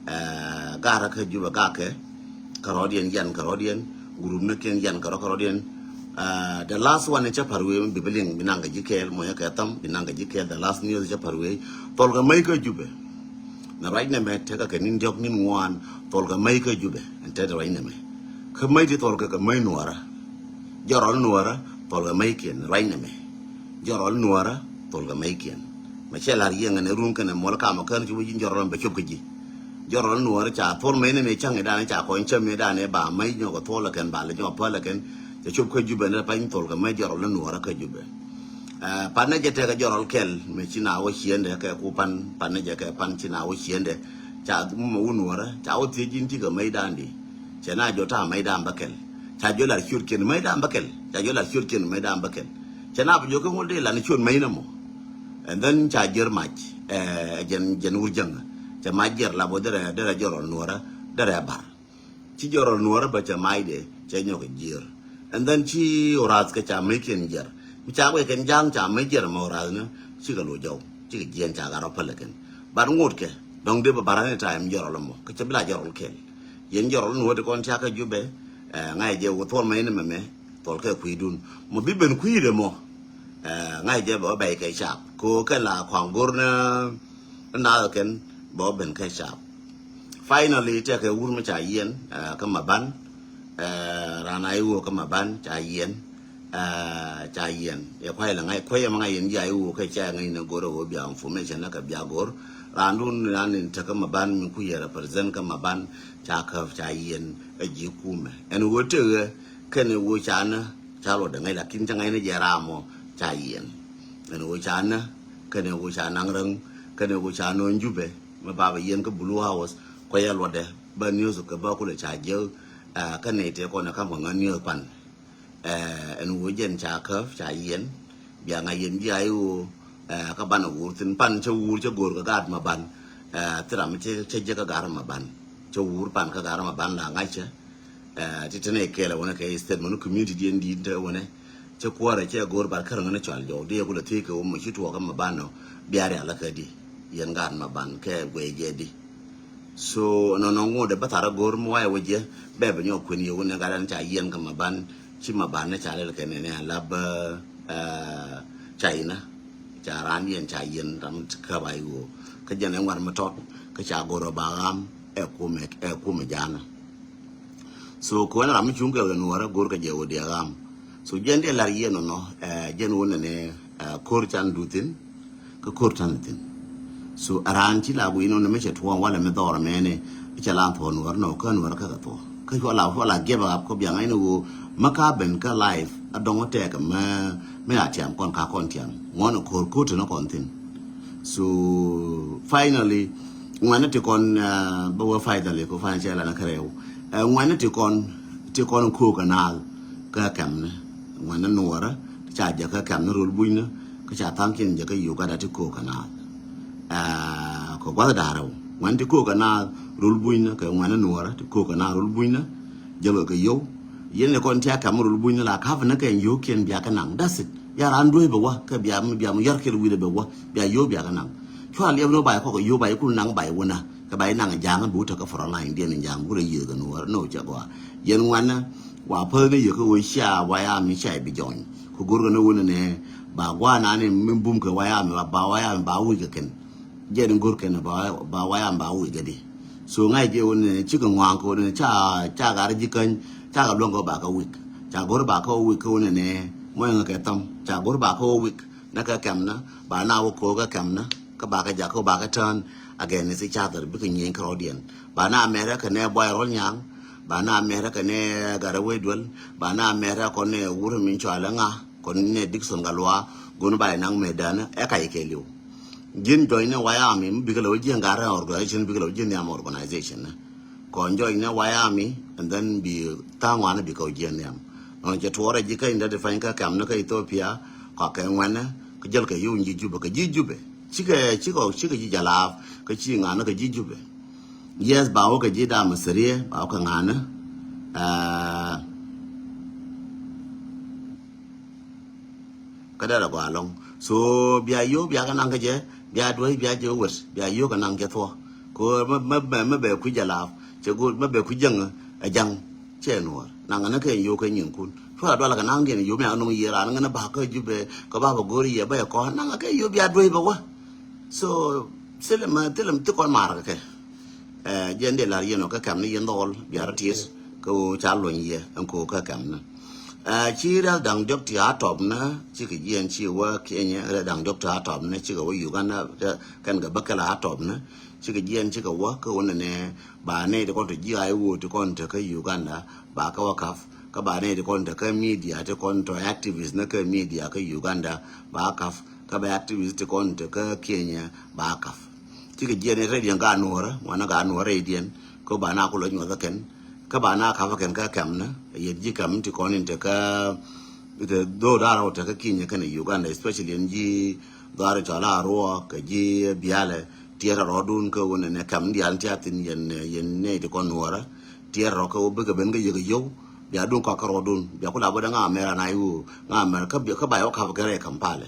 Eh, garä kä Jubɛ gakɛ. Kärɔɔdiɛn yan kärɔɔdiɛn. Group ni kiɛn yan kärɔɔ kärɔɔdiɛn. Ah, the last one cä pa̱r wee bi bi liŋ bi naŋ kɛ ji̱ kɛɛl mɔnyä kɛ thäm bi naŋ kɛ ji̱ kɛɛl the last news cä pa̱r wee. Thɔl kɛ mäc kä Jubɛ. Nɛ ruac nɛmɛ tekɛ kɛ ni̱n diɔ̱k ni̱n ŋuan thɔl kɛ mäc kä Jubɛ. Ɛn te ruac nɛmɛ. Kä mäc ti thɔl kɛ kɛ mäc nuɔrä. Jɔrɔl nuɔrä thɔl kɛ mäc kiɛn ruac nɛmɛ. Jɔrɔl nuɔrä thɔl kɛ mäc kiɛn. Mɛ cɛ lar yiëŋ ɛn ɛ run kɛnɛ muɔl kamɔ kän ci wä ji̱ jɔrɔl bɛ cop kä ji̱. Jɔrɔl nuɔrä ca thɔl mäc nɛmɛ ca̱ŋ idan ca kɔny cäm idan ɛ ba mäc nyɔk ɛ thɔl ɛ kɛn ba lɛ nyɔk päl ɛ kɛn. Cɛ cop kä Jubɛ ni pany thɔl kɛ mäc jɔrɔl nuɔrä kä Jubɛ. Ɛ, pan nɛ jɛ tekɛ jɔrɔl kɛl mɛ ci na wä ciendɛ kɛ ku pan pan nɛ jɛ kɛ pan ci na wä ciendɛ. Ca mumɛ wun wärä ca wä thiec ji̱n cikɛ mɛy dan di. Cɛ na jɔ ta mɛy dan bä kɛl. Ca jɔ lar ciöt kiɛn mɛy dan bä kɛl. Ca jɔ lar ciöt kiɛn mɛy dan bä kɛl. Cɛ na bi jɔ kɛ ŋul di lan ciöt mɛy nɛ mɔ. And then ca jier mac, ɛ, jɛn jɛn wur jäŋä. Cɛ mac jier la bɔ derɛ derɛ jɔrɔl nuɔrä derɛ bar. Ci jɔrɔl nuɔrä bä cɛ mac dɛ cɛ nyɔk jier. And then ci orath kɛ ca mec kiɛn jier. Mi ca wek kɛn ja̱a̱ŋ ca mec jier mɛ orath ni cikɛ lo jɔw cikɛ jiɛn ca gat rɔ päl kɛn. But ŋot kɛ dɔŋ dee bä bar any time jɔrɔl mɔ kä cɛ bi la jɔrɔl kɛl. Yɛn jɔrɔl nuɔrä ti kɔn ca kä Jubɛ, ɛ, ŋa̱c jɛ wä thuɔl mɛ in mɛmɛ thuɔl kɛ kui̱dun mɔ bi ben kui̱dɛ mɔ. Ɛ, ŋa̱c jɛ bɛ wä bɛy kɛ cap ko kɛn la kɔaŋ go̱r ni naath kɛn bɛ wä ben kɛ cap. Finally tɛkɛ wur mi ca yiɛn, ɛ, kä Maban. Ɛ, ran a iwuɔ kä Maban ca yiɛn. Ɛ, ca yiɛn yɛ kuay la ŋa̱c kuay ma ŋa̱c yɛn jia iwuɔ kɛ ca ŋa̱c ni go̱r a wä bia information ni kɛ bia go̱r. Ran dun ran in te kä Maban mi ku yɛ represent kä Maban ca käp ca yiɛn. Ɛ ji̱ kumɛ ɛn wä tëë kɛn wä ca ni ca luɔt dɛ ŋa̱c lakin ca ŋa̱c ni jɛ ram mɔ ca yiɛn. Ɛn wä ca ni kɛn wä ca naŋ räŋ kɛn wä ca nööny Jubɛ. Mi bapɛ yɛn kä Blue House kuɛ yɛ luɔtdɛ bä news kɛ bä kulɛ ca jiäk. Ɛ, kä nɛy tëë kɔn ɛ kam kɛ ŋä news pan. Ɛ, ɛn ɣöö jɛn ca käp ca yiɛn bia ŋa yɛn ji̱ a i̱ ɣöö, ɛ, kä banɛ wuur thi̱n pan cä wuur cä go̱o̱r kɛ gaat Maban. Ɛ, thil ram mi cä jiäk kä gaat Maban cä wuur pan kä gaat Maban la ŋa̱cä. Ɛ, ti tɛnɛ kɛɛl ɛ wänɛ kɛ statement community diɛn di̱t tɛ wänɛ. Cä kuäärɛ cɛ go̱o̱r bar kärä ŋän cɔal jɔw di yɛ kulɛ thiec kɛ wä mɔ ci tuɔɔk kä Maban nɔ bia rial kä di yɛn gaat Maban kɛ guɛy jɛ di. So nɔnɔ ŋot ɛ bä thar a go̱o̱r mi wayɛ wä jiɛ bɛ bɛ nyɔk kuën yɛ wä nɛ gat ɛn ca yiɛn kä Maban ci Maban ni ca lɛl kɛ nɛnɛ a lap bä, ɛ, China. Ca raan yɛn ca yiɛn ram ti käp a i̱ wä kä jɛn ɛ ŋuan mi tɔt kä ca go̱o̱r ɛ ba ɣam ɛ kumɛ ɛ kumɛ janä. So kɛ ɣän ram mi cuŋ kɛ ɣän nuɔrä go̱r kɛ jɛ wä diɛ ɣam. So jɛn diɛ lar yɛ nɔnɔ, ɛ, jɛn wä nɛnɛ, ɛ, ko̱r can du thi̱n kä ko̱r can thi̱n. So ɛ raan ci la gui̱n wä nɛ mi cɛ tuɔɔŋ walɛ mi dhɔr mɛni Cɛ la thuɔ̱k nuɔr nɔ kä nuɔr kä kɛ thuɔ̱k kä cua la cua la give up kä biaŋ ɛn ɣöö mä ka ben kä life a dɔŋ tɛk mɛ mɛ a tiam kɔn ka kɔn tiam ŋuɔn ko̱r ko̱r ti nɔ kɔn thin. So finally ŋuɛn ti kɔn bä wä finally ko finally cɛ la na kɛ rɛw. Ŋuɛn ti kɔn ti kɔn ko̱k kɛ naath kä kɛm ni ŋuɛn nuɔrä ti ca jɛ kä kɛm ni rol buny ni kä ca thaŋ kiɛn jɛ kä Uganda ti ko̱k kɛ naath. Kɛ gua̱th da̱rä wä ŋuɛn ti ko̱k kɛ naath rol buny ni kɛ ŋuɛn nuɔrä ti ko̱k kɛ naath rol buny ni jɛ kɛ yow. Yɛn ni kɔn ti a kɛm rol buny ni la kaf ni kɛ yow kiɛn bia kɛ naŋ, that's it. Ya ran duey bɛ wä kɛ bia mi bia mi yar kɛl wi̱dɛ bɛ wä bia yow bia kɛ naŋ. Cua liɛp ni wä bay kɔk yow bay kul naŋ bay wä na kɛ bay naŋ ja̱a̱ŋ bi wä tä kä front line diɛn ja̱a̱ŋ wurɛ yiëë kɛ nuɔrä ni wä cɛ gɔaa. Yɛn ŋuɛn ni wa päth ni yɛ kä wä cia wa ya mi cia bi jɔny. Kɛ go̱r kɛ ni wä ni nɛ ba gua̱a̱ na ni mi bum kɛ wa ya mi ba wa ya mi ba wi̱i̱ kɛ kɛn. Jɛ ni go̱r kɛn ba wa ya mi ba wi̱i̱ kɛ di. So ŋa̱c jɛ wä ni nɛ cikɛ ŋua̱a̱ŋ kɛ wä ni nɛ ca ca gar ji̱ käny ca kɛ luäŋ kɛ wä ba kɛ wi̱i̱k. Ca go̱r ba kɛ wä wi̱i̱k kɛ wä ni nɛ muɔ̱yŋ kɛ thäm ca go̱r ba kɛ wä wi̱i̱k. Nɛ kɛ kɛm na ba na wä ko̱o̱k kɛ kɛm na kä ba kɛ jak kä ba kɛ tään against each other bikɛ nyieny kärɔ̱diɛn. Ba na mɛrɛ kɛ nɛ buay rɔl nyaŋ ba na mɛrɛ kɛ nɛ garɛ wee duel ba na mɛrɛ kɔn nɛ wurɛ min cɔalɛ ŋa kɔn nɛ Dickson Gatluak. Gun ba inaŋ mɛ danɛ ɛ kac kɛ liw. Ji̱n jɔcnɛ White Army mi bikɛ lɛ wä ji̱n garɛ organization bikɛ lɛ wä ji̱n nhiam organization nɛ. Kɔn jɔcnɛ White Army and then bi tha̱a̱ŋ wanɛ bikɛ wä ji̱n nhiam. Nɔn cɛ tuɔɔrɛ ji̱ kä identify kä kɛm ni kä Ethiopia kɔakɛ ŋuɛnɛ kä jäl kɛ yow ji̱ Jubɛ kɛ ji̱ Jubɛ. Cikɛ cikɛ cikɛ ji̱ jalaaf kä ci ŋa̱nä kɛ ji̱ Jubɛ. Yes ba wä kɛ ji̱ dam siriɛ ba wä kɛ ŋa̱nä. Kä dɛr a gɔaa lɔŋ so bia yo̱o̱ bia kɛ naŋ kä jɛ bia duäc bia jɛ wet bia yo̱o̱ kɛ naŋ jɛ thuɔ. Kɛ mɛ mɛ mɛ bɛ kui̱ jɛ laap cɛ go̱o̱r mɛ bɛ kui̱ jäŋ. Ɛ ja̱ŋ cɛ nuɔɔr naŋ ni kɛ yo̱o̱ kɛ nyinkun cua dual kɛ naŋ diɛn yo̱o̱ mi a no̱ŋ yiëë raan ŋän ba kä Jubɛ kɛ ba bɛ go̱o̱r yiëë bä yɛ kɔn naŋ kɛ yo̱o̱ bia duäc bɛ wä. So thilɛ mɛ thilɛ thi kɔn maar kɛ kɛ. Jɛn dee la̱r yɛn ɔ kä kɛm ni yɛn dhɔl bia rɔ tiet kä ɣöö ca luɔny yɛ ɛn ko̱o̱k kä kɛm ni. Ci rial da̱ŋ diɔk ti a tɔp ni cikɛ jiɛn ci wä Kenya rial da̱ŋ diɔk ti a tɔp ni cikɛ wä Uganda kɛn kɛ bä kɛl a tɔp ni cikɛ jiɛn cikɛ wä kä wä nɛnɛ. Ba nɛy ti kɔn ti ji̱ a i̱ wä ti kɔn te kä Uganda ba kä wä kap kä ba nɛy ti kɔn te kä media ti kɔn tɔ activist ni kä media kä Uganda ba kap kä ba activist ti kɔn te kä Kenya ba kap. Cikɛ jiɛn rɛy diɛn ka nuɔrä ŋuanä ka nuɔrä rɛy diɛn kä ba na kulɔ nyuɔth kɛn kä ba na kap kɛn kä kɛm ni yet ji̱ kɛm ti kɔn in te kä te dho̱o̱ da̱r rɔ te kä Kenya kɛn Uganda especially in ji̱ dhɔaar cɔl a ruɔ kɛ ji̱ bialɛ. Tiɛt rɔɔdun kä wun ni kɛm dial ti a thin yɛn yɛn nɛy ti kɔn nuɔrä. Tiɛt rɔ kä wun bikɛ ben kä yek yow bia dun kɔk kä rɔɔdun bia kula bä dee ŋa mɛr a na iwu ŋa mɛr kä ba yɛ wä kap kɛn rɛy Kampala.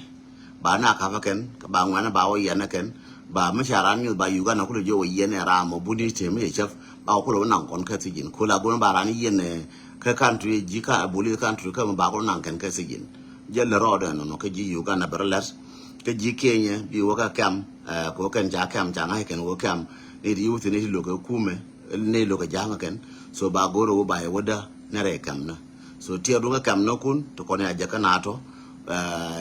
Ba na kap kɛn kä ba ŋuɛn ba wä yɛn kɛn ba mi ca ran nyuth ba Uganda kulɛ jiɔ wä yɛn ɛ ram mɔ buni te mi cɛ cäp ba wä kulɛ wä naŋ kɔn kä thijin kula gun ba ran yɛn ɛ kä country ji̱ ka buli country kä mi ba kulɛ naŋ kɛn kä thijin. Jɛ lɛ rɔɔdɛ nɔnɔ kä ji̱ Uganda bɛ rɔ lɛt kä ji̱ Kenya bi wä kä kɛm. Kɛ wä kɛn ca kɛm ca ŋa̱c kɛn wä kɛm ni ti yiw thin ni ti lo̱k kɛ kumɛ ni lo̱k kɛ ja̱a̱ŋ kɛn. So ba go̱r wä ba yɛ wä dä ni rɛy kɛm ni. So tiɛɛr wä kä kɛm ni kun ti kɔn ya jɛ kä na tɔ.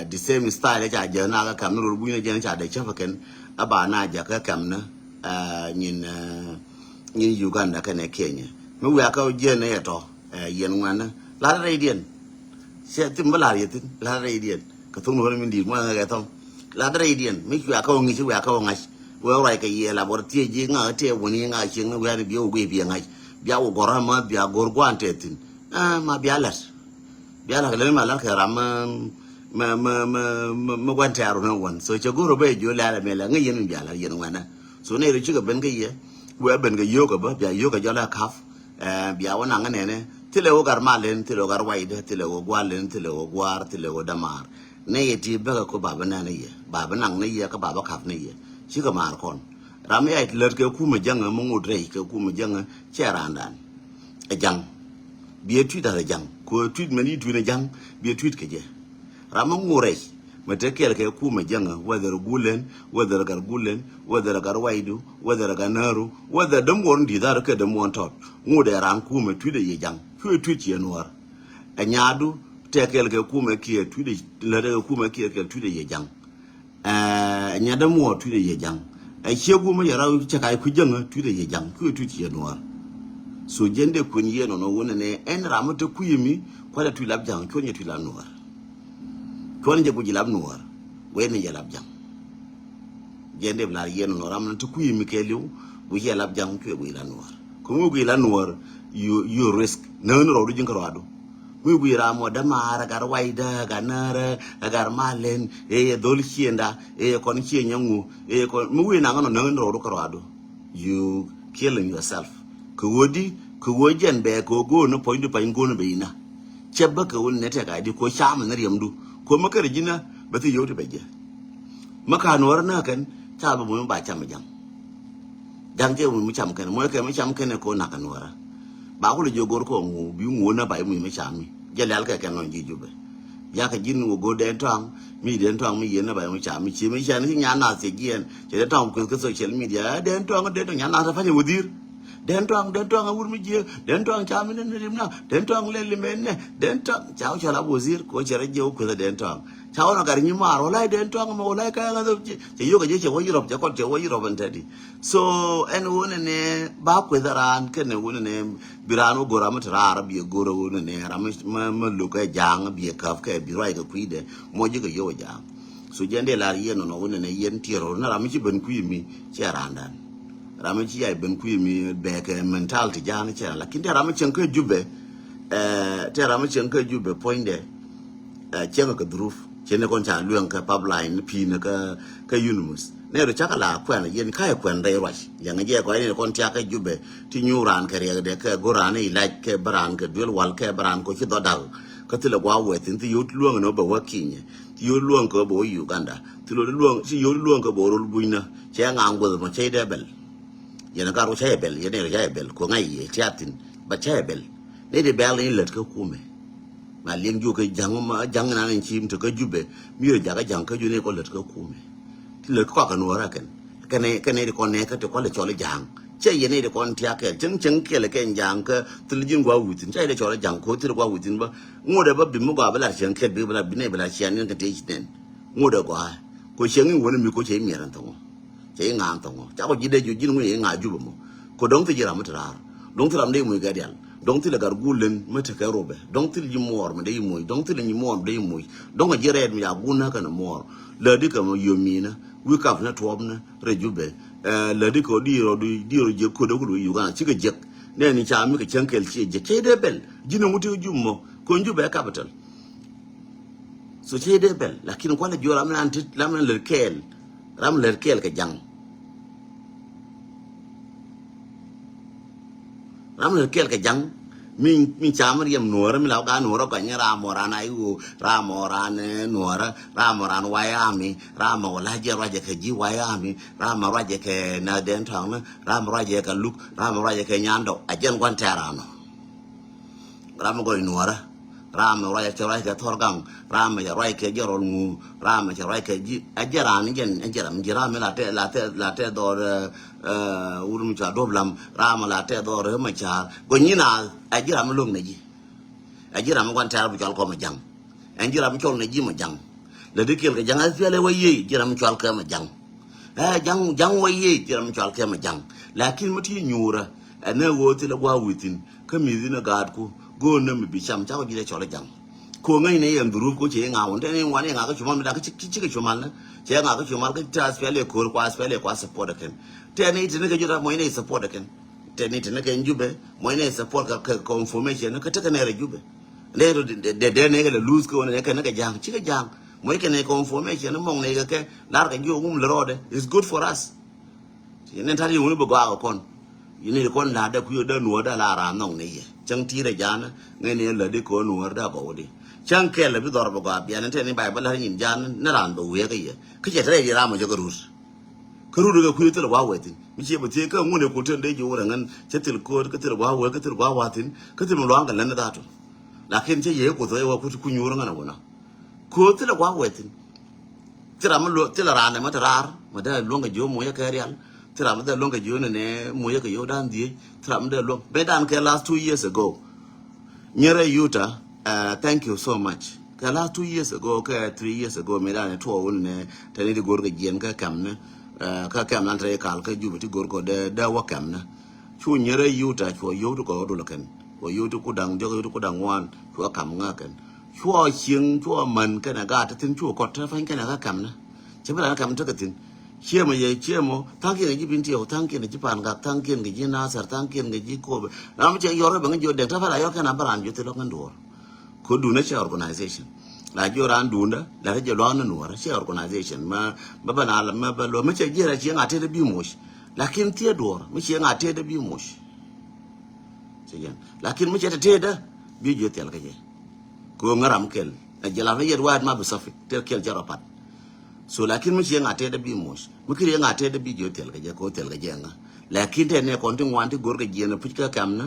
The same style ca jɛ na kä kɛm ni rol buny ni jɛ ni ca dee cäp kɛn. A ba na jɛ kä kɛm ni nyin nyin Uganda kɛnɛ Kenya mi wiakä jiɛn ni yɛ tɔ. Yɛn ŋuɛn ni lat rɛy diɛn. Cɛ thim bä lar yɛ thin lar rɛy diɛn kɛ thok ni wä ni min di̱i̱t muɔ̱n ŋäk ɛ thɔm. Lar rɛy diɛn mi cua kä wä ŋi̱c cä wia kä wä ŋa̱c wee ruac kɛ yiɛɛl a bɔr thiec ji̱ ŋa̱k tiɛ wuni ŋa̱k cieŋ ni wiani bi wä guiy bi ɛ ŋa̱c. Bia wä gɔr ama bia go̱r guan tɛ thin. Ma bia lat bia lat kɛ leni ma lat kɛ ram. Ma ma ma ma guan tɛ arun ɛ wan so cɛ go̱r wä bä jiö lɛl ɛ mɛ lɛ ŋäc yɛn mi bia lat yɛn wɛnɛ. So nɛ ri cikɛ ben kä yɛ wee ben kɛ yio̱k ɛ bä bia yio̱k ɛ jɔl ɛ kap. Bia wä naŋ nɛnɛ thilɛ wä gar malin thilɛ wä gar waidɛ thilɛ wä gualin thilɛ wä guar thilɛ wä dämaar. Nɛ yɛ ti bäkɛ ko ba bi nɛn ni yɛ ba bi naŋ ni yɛ kä ba bi kap ni yɛ. Cikɛ maar kɔn ram yɛ lät kɛ kumɛ jäŋä mi ŋut rɛy kɛ kumɛ jäŋä. Cɛ raandan ɛ jaŋ. Biɛ tuit dath ɛ jaŋ ko tuit mɛn yi tuit ni jaŋ. Biɛ tuit kɛ jɛ ram mi ŋut rɛy. Mɛ te kɛɛl kɛ kumɛ jäŋä whether gulen whether gar gulen whether gar waidu whether gar naru whether däm wɔn di̱th ar kɛ däm wɔn tɔt. Ŋut ɛ ran kumɛ tuit ɛ yɛ jaŋ. Cuɛ tuit ciɛ nuɔr. Ɛ nyadu tɛ kɛɛl kɛ kumɛ kiɛ tuit ɛ lät ɛ kɛ kumɛ kiɛ kɛɛl tuit ɛ yɛ jaŋ. Ɛ nyadä muɔ tui̱dɛ yɛ ja̱ŋ. Ɛ ciek wumä yɛ raw cɛ ka̱c kui̱ jäŋä tui̱t ɛ yɛ ja̱ŋ kui̱ tui̱t yɛ nuɔ̱ɔ̱r. So jɛn dee kuën yɛ nɔnɔ wunɛ nɛ ɛn ram mi te kui̱ mi kua̱lɛ tui̱t lap ja̱ŋ cuɔ̱n yɛ tui̱t lap nuɔ̱ɔ̱r. Cuɔ̱n jɛ guic lap nuɔ̱ɔ̱r wee ni jɛ lap ja̱ŋ. Jɛn dee bi lar yɛ nɔnɔ ram mi te kui̱ mi kɛɛliw guic yɛ lap ja̱ŋ cuɛ guic lap nuɔ̱ɔ̱r. Kä mi guic lap nuɔ̱ɔ̱r you, you risk näk ni rɔɔdu ji̱n kä rɔɔdu. Mi wi̱i̱ ram mɔ dämaar ɛ gat waydä ɛ gat näärä ɛ gat malɛn ɛ yɛ dhol ciënda ɛ yɛ kɔn ciëny ɛŋu ɛ yɛ kɔn mi wi̱i̱ naŋ ɛnɔ näŋ in rɔɔdu kärɔadu. You killing yourself. Kɛ ɣöö di kɛ ɣöö jɛn bɛ kɛ ɣöö go̱o̱n ni puɔ̱nydu pany go̱o̱n bɛ inä. Cɛ bä kɛ ɣöö ni nɛ tɛk a di kɛ ɣöö cam ni riɛmdu kɛ ɣöö mi kärɛ ji̱nä bɛ thi yio̱w ti bɛ jɛ. Mi ka̱n wärä nä kɛn ca bɛ muny mi ba cam ɛ ja̱ŋ. Ja̱ŋ jɛ mi cam kɛn muɔc kɛ mi cam kɛn ɛ ko nak kɛn wärä. Ba kulɛ jiök go̱r kɔ ŋu bi ŋu na ba imuc mi cam mi jɛ lial kɛ kɛn lɔny ji̱ Jubɛ. Biakɛ ji̱n wä go̱r dɛn tɔaŋ mi dɛn tɔaŋ mi yieen na ba imuc cam mi ci mi cɛn ci nyan nath cɛ jiɛn cɛ dɛn tɔaŋ kueth kä social media dɛn tɔaŋ dɛn tɔaŋ nyan nath panyɛ wä dhir. Dɛn tɔaŋ dɛn tɔaŋ a wur mi jiee dɛn tɔaŋ cam mi nɛ ni rim na dɛn tɔaŋ lɛ limɛn nɛ dɛn tɔaŋ ca wä cɔl a wä dhir kɛ wä cɛ rɛ jiɛ wä kueth a dɛn tɔaŋ. Ca wä na gar nyi maar wä la̱c dɛn tɔaŋ mɛ wä la̱c kä ɣä dhop cɛ yio̱k a jiɛ cɛ wä Europe cɛ kɔn cɛ wä Europe ɛn tɛdi. So ɛn wunɛ nɛ ba kueth a raan kɛnɛ wunɛ nɛ bi raan wä go̱r ram mi te raar bi go̱r wunɛ nɛ ram mi mi luk kɛ ja̱a̱ŋ bi käp kɛ bi ruac kɛ kui̱dɛ mɔ ji̱ kɛ yio̱k ja̱a̱ŋ. So jɛn dee lar yɛn nɔnɔ wunɛ nɛ yɛn tiɛr rɔ na ram mi ci ben kui̱ mi cɛ raandan. Ram mi ci yac ben kui̱ mi bɛ kɛ mentality ja̱a̱ŋ cɛ lakin tɛ ram mi cɛŋ kä Jubɛ. Tɛ ram mi cɛŋ kä Jubɛ puɔ̱nydɛ. Cieŋ kɛ dhuruf cieŋ ni kɔn ca lueŋ kɛ pipeline ni pi̱i̱n kɛ kɛ unimus. Nɛ ru cakɛ la kuɛn yɛn ka̱yɛ kuɛn rɛy ruac liɛŋ jɛ kɔc ni kɔn tiak kɛ Jubɛ ti nyuur raan kɛ riɛkdɛ kɛ go̱r raan ni ilac kɛ bä raan kɛ duel wal kɛ bä raan kɔ ci dhɔ dak. Kä thilɛ gua̱a̱k wɛth thi̱n thi yot luäŋ ni wä bɛ wä Kinyɛ thi yot luäŋ kɛ wä bɛ wä Uganda thi yot luäŋ thi yot luäŋ kɛ bɛ wä rol bunyna cɛ ŋaŋ guäth mɔ cɛ idɛ bɛl. Yɛn ka ru cä yɛ bɛl yɛn ru cä yɛ bɛl ko ŋa̱c yɛ tiat thi̱n ba cä yɛ bɛl. Ni di bɛl ni lät kä kumɛ. Ma liŋ juɔk kɛ ja̱ŋ ma ja̱ŋ nan in cim te kä Jubɛ. Mi yɛ jakä ja̱ŋ kä Jubɛ ni kɔ lät kä kumɛ. Ti lät kɔak kɛ nuɔrä kɛn kɛn kɛn ni di kɔn nɛ kä ti kɔl cɔl ja̱ŋ. Cɛ yɛ ni di kɔn tiak kɛl cäŋ cäŋ kɛl kɛn ja̱ŋ kä thil ji̱n gua within cɛ yɛ di cɔl ja̱ŋ ko thil gua within ba. Ŋot ɛ ba bi mi gua bi lar cäŋ kɛl bi bi lar bi ni bi lar cian ni kɛ te ci nɛn. Ŋot ɛ gua ko cäŋ in wä ni mi ko cɛ miɛr ɛn thɔŋɔ. Cɛ i̱ ŋa̱a̱n thɔŋɔ cakɔ ji̱ dee ji̱ ji̱n ŋui̱ i̱ ŋa̱a̱n Jubɛ mɔ. Kɔ dɔ̱ŋ thil ji̱ ram mi te raar dɔ̱ŋ thil ram dee moc gɛt dial dɔ̱ŋ thil ɛ gat guul len mi te kɛ robɛ dɔ̱ŋ thil ji̱ muɔɔr mi dee moc dɔ̱ŋ thil ji̱ muɔɔr mi dee moc. Dɔ̱ŋ a ji̱ rɛɛt mi ca guul nä kɛn muɔɔr. Läädi kɛ mɔ yio̱mi̱nä wi̱i̱ kap ni tuɔɔpni rɛ Jubɛ. Läädi kɛ di̱i̱r rɔ di̱i̱r rɔ jiäk ko̱dɛ kul wi̱i̱ Uganda cikɛ jiäk. Nɛɛni ca mi kɛ cäŋ kɛl ciɛ jiäk cɛ dee bɛl ji̱n ɛŋu ti Jubɛ mɔ. Kɔn Jubɛ capital. So cɛ dee bɛl lakin kualɛ jiɔ ram nan ti ram nan lät kɛɛl. Ram lät kɛɛl kɛ jaŋ. Ram lät kɛɛl kɛ jaŋ. Min min cam riɛm nuɔrä mi la ga nuɔrä gɔny ram mɔ ran ayi wo ram mɔ ran nuɔrä ram mɔ ran wayami ram mɔ wala jɛ ruacɛ kɛ ji̱ wayami ram mɔ ruacɛ kɛ na den tɔŋ ni ram mɔ ruacɛ kɛ luk ram mɔ ruacɛ kɛ nyandɔ a jɛn guan tɛ ran nɔ. Ram mi gɔny nuɔrä. Ram mi ruac cɛ ruac kɛ thɔr gaŋ. Ram mi cɛ ruac kɛ jɛ rɔl ŋu. Ram mi cɛ ruac kɛ ji̱ ɛ jɛ ran jɛn ɛ jɛ ram ji̱ ram mi la tɛ la tɛ la tɛ dhɔr. Wur mi cua duɔp lam ram mi la tɛ dhɔr ri mi ca̱r gɔny nyi na. Ɛ ji̱ ram mi lo̱k nɛ ji̱. Ɛ ji̱ ram mi guan tɛr bi cɔal kɔ mi jaŋ. Ɛn ji̱ ram mi cɔl nɛ ji̱ mi jaŋ. Lɛ di kiɛl kɛ jaŋ ɛ piɛl ɛ wä yiey ji̱ ram mi cɔal kɛ mi jaŋ. Ɛ jaŋ jaŋ wä yiey ji̱ ram mi cɔal kɛ mi jaŋ. Lakin mi ti nyuurä. Ɛ nɛ ɣöö thilɛ gua̱a̱k wi̱thin kä mi̱th in ɛ gaatku. Go̱o̱n nä mi bi cam cakɔ ji̱ dee cɔl ɛ jaŋ. Ko̱ ŋäcnɛ yɛn dhuruf ko cɛ iŋa wun tɛn iŋ wan iŋa kä cumal mi dak kä cikɛ cumal nä. Cɛ iŋa kä cumal kä te aspiali ko̱r kua aspiali kua support ɛ kɛn. Tɛn i̱ te ni kɛ jut ram mɔ in i̱ support ɛ kɛn. Tɛn i̱ te ni kɛ in Jubɛ mɔ in i̱ support kɛ kɛ information kä tekɛ nɛɛrɛ Jubɛ. Nɛ ro dɛ dɛ nɛ kɛ lɛ luth kɛ wä nɛ kɛ nɛ kɛ ja̱a̱ŋ cikɛ ja̱a̱ŋ. Mɔ ikɛ nɛ kɛ information mɔŋ nɛ kɛ kɛ lar kɛ ji̱ wä wum lɛ rɔɔdɛ is good for us. Ti nɛ tat yɛ wun bɛ gɔaa kɛ kɔn. Yini kɔn la dɛ kui̱ dɛ nuɔ dɛ la ran nɔŋ nɛ yɛ cäŋ ti rɛ ja̱a̱n. Ŋɛ nɛ lä di kɔn nuɔ dɛ gɔw di cäŋ kɛl bi dhɔr bɛ gɔaa bian tɛ ni bay bä lär nyin ja̱a̱n ni ran bɛ wiɛ kɛ yɛ kä cɛ tɛ rɛ di ram mɔ cɛ kɛ rut. Kä rut kɛ kui̱ thil wa wɛ thin mi ciɛ bɛ thiee kä ŋun ɛ kul tɛn dee ji̱ wurɛ ŋän cɛ thil koot kä thil wa wɛ kä thil wa wa thin kä thil mi luaŋ kɛ län ni dhatu. Lakin cɛ yee kuth wee wa kut ku nyuur ŋän a wunä. Koth thilɛ gua̱a̱k wɛthin. Thil ram mi luɔ̱ŋ thilɛ raan ɛmɛ te raar mɛ dee luɔ̱ŋ kɛ ji̱ wä mucä kɛ rial. Thil ram mi dee luɔ̱ŋ kɛ ji̱ wä nɛnɛ mucä kɛ yio̱w da̱a̱n dhieec. Thil ram mi dee luɔ̱ŋ ben dan kɛ last two years ago. Nyerɛ yuta. Thank you so much. Kɛ last two years ago kɛ three years ago mi dan ɛ tuɔɔk wä nɛnɛ tɛni di go̱r kɛ jiɛn kɛ kɛm ni. Kä kɛm lan te kal kä Jubɛ ti gor kɔ dee dee wä kɛm ni. Cu nyerɛ Utah cuɔ yio̱w ti kɔ dul kɛn. Cuɔ yio̱w ti kudaŋ diɔk yio̱w ti kudaŋ wan cuɔ kam ŋä kɛn. Cuɔ cieŋ cuɔ män kɛnɛ gaat ti thin cuɔ kɔt te pany kɛnɛ kä kɛm ni. Cɛ bi lan kɛm tekɛ thin. Ciemɔ yɛ ciemɔ thaŋkiɛn kɛ ji̱ Bintiɛw, thaŋkiɛn kɛ ji̱ Pangak, thaŋkiɛn kɛ ji̱ Nasir, thaŋkiɛn kɛ ji̱ Kobe. Ram cɛ yɔr kɛ bɛ ŋä jiɔ dɛk te pal a yɔr kɛn a bä ran jiɔ thi lɔk ŋä duɔr. Ko dun a cɛ organization. La jiɔ ran dun da la te jɛ luaŋ ni nuɔr cɛ organization. Ma ba ba na la ma ba luɔ ma cɛ jiɛ ra cieŋ a te de bi moc. Lakin thiɛ duɔr ma cieŋ a te de bi moc. Cɛ jɛn lakin ma cɛ te te de bi jiɔ thiɛl kɛ jɛ. Ko ŋä ram kɛl a jɛ la ma yɛt waat ma bi safi te kɛl jɛ rɔ pat. So lakin mi ci ŋa tɛt bi moc mi kiri ŋa tɛt bi jiö thil kɛ jɛ ko thil kɛ jɛ ŋa. Lakin tɛ ne kɔn ti ŋuan ti gor kɛ jiɛn puc kɛ kɛm ni.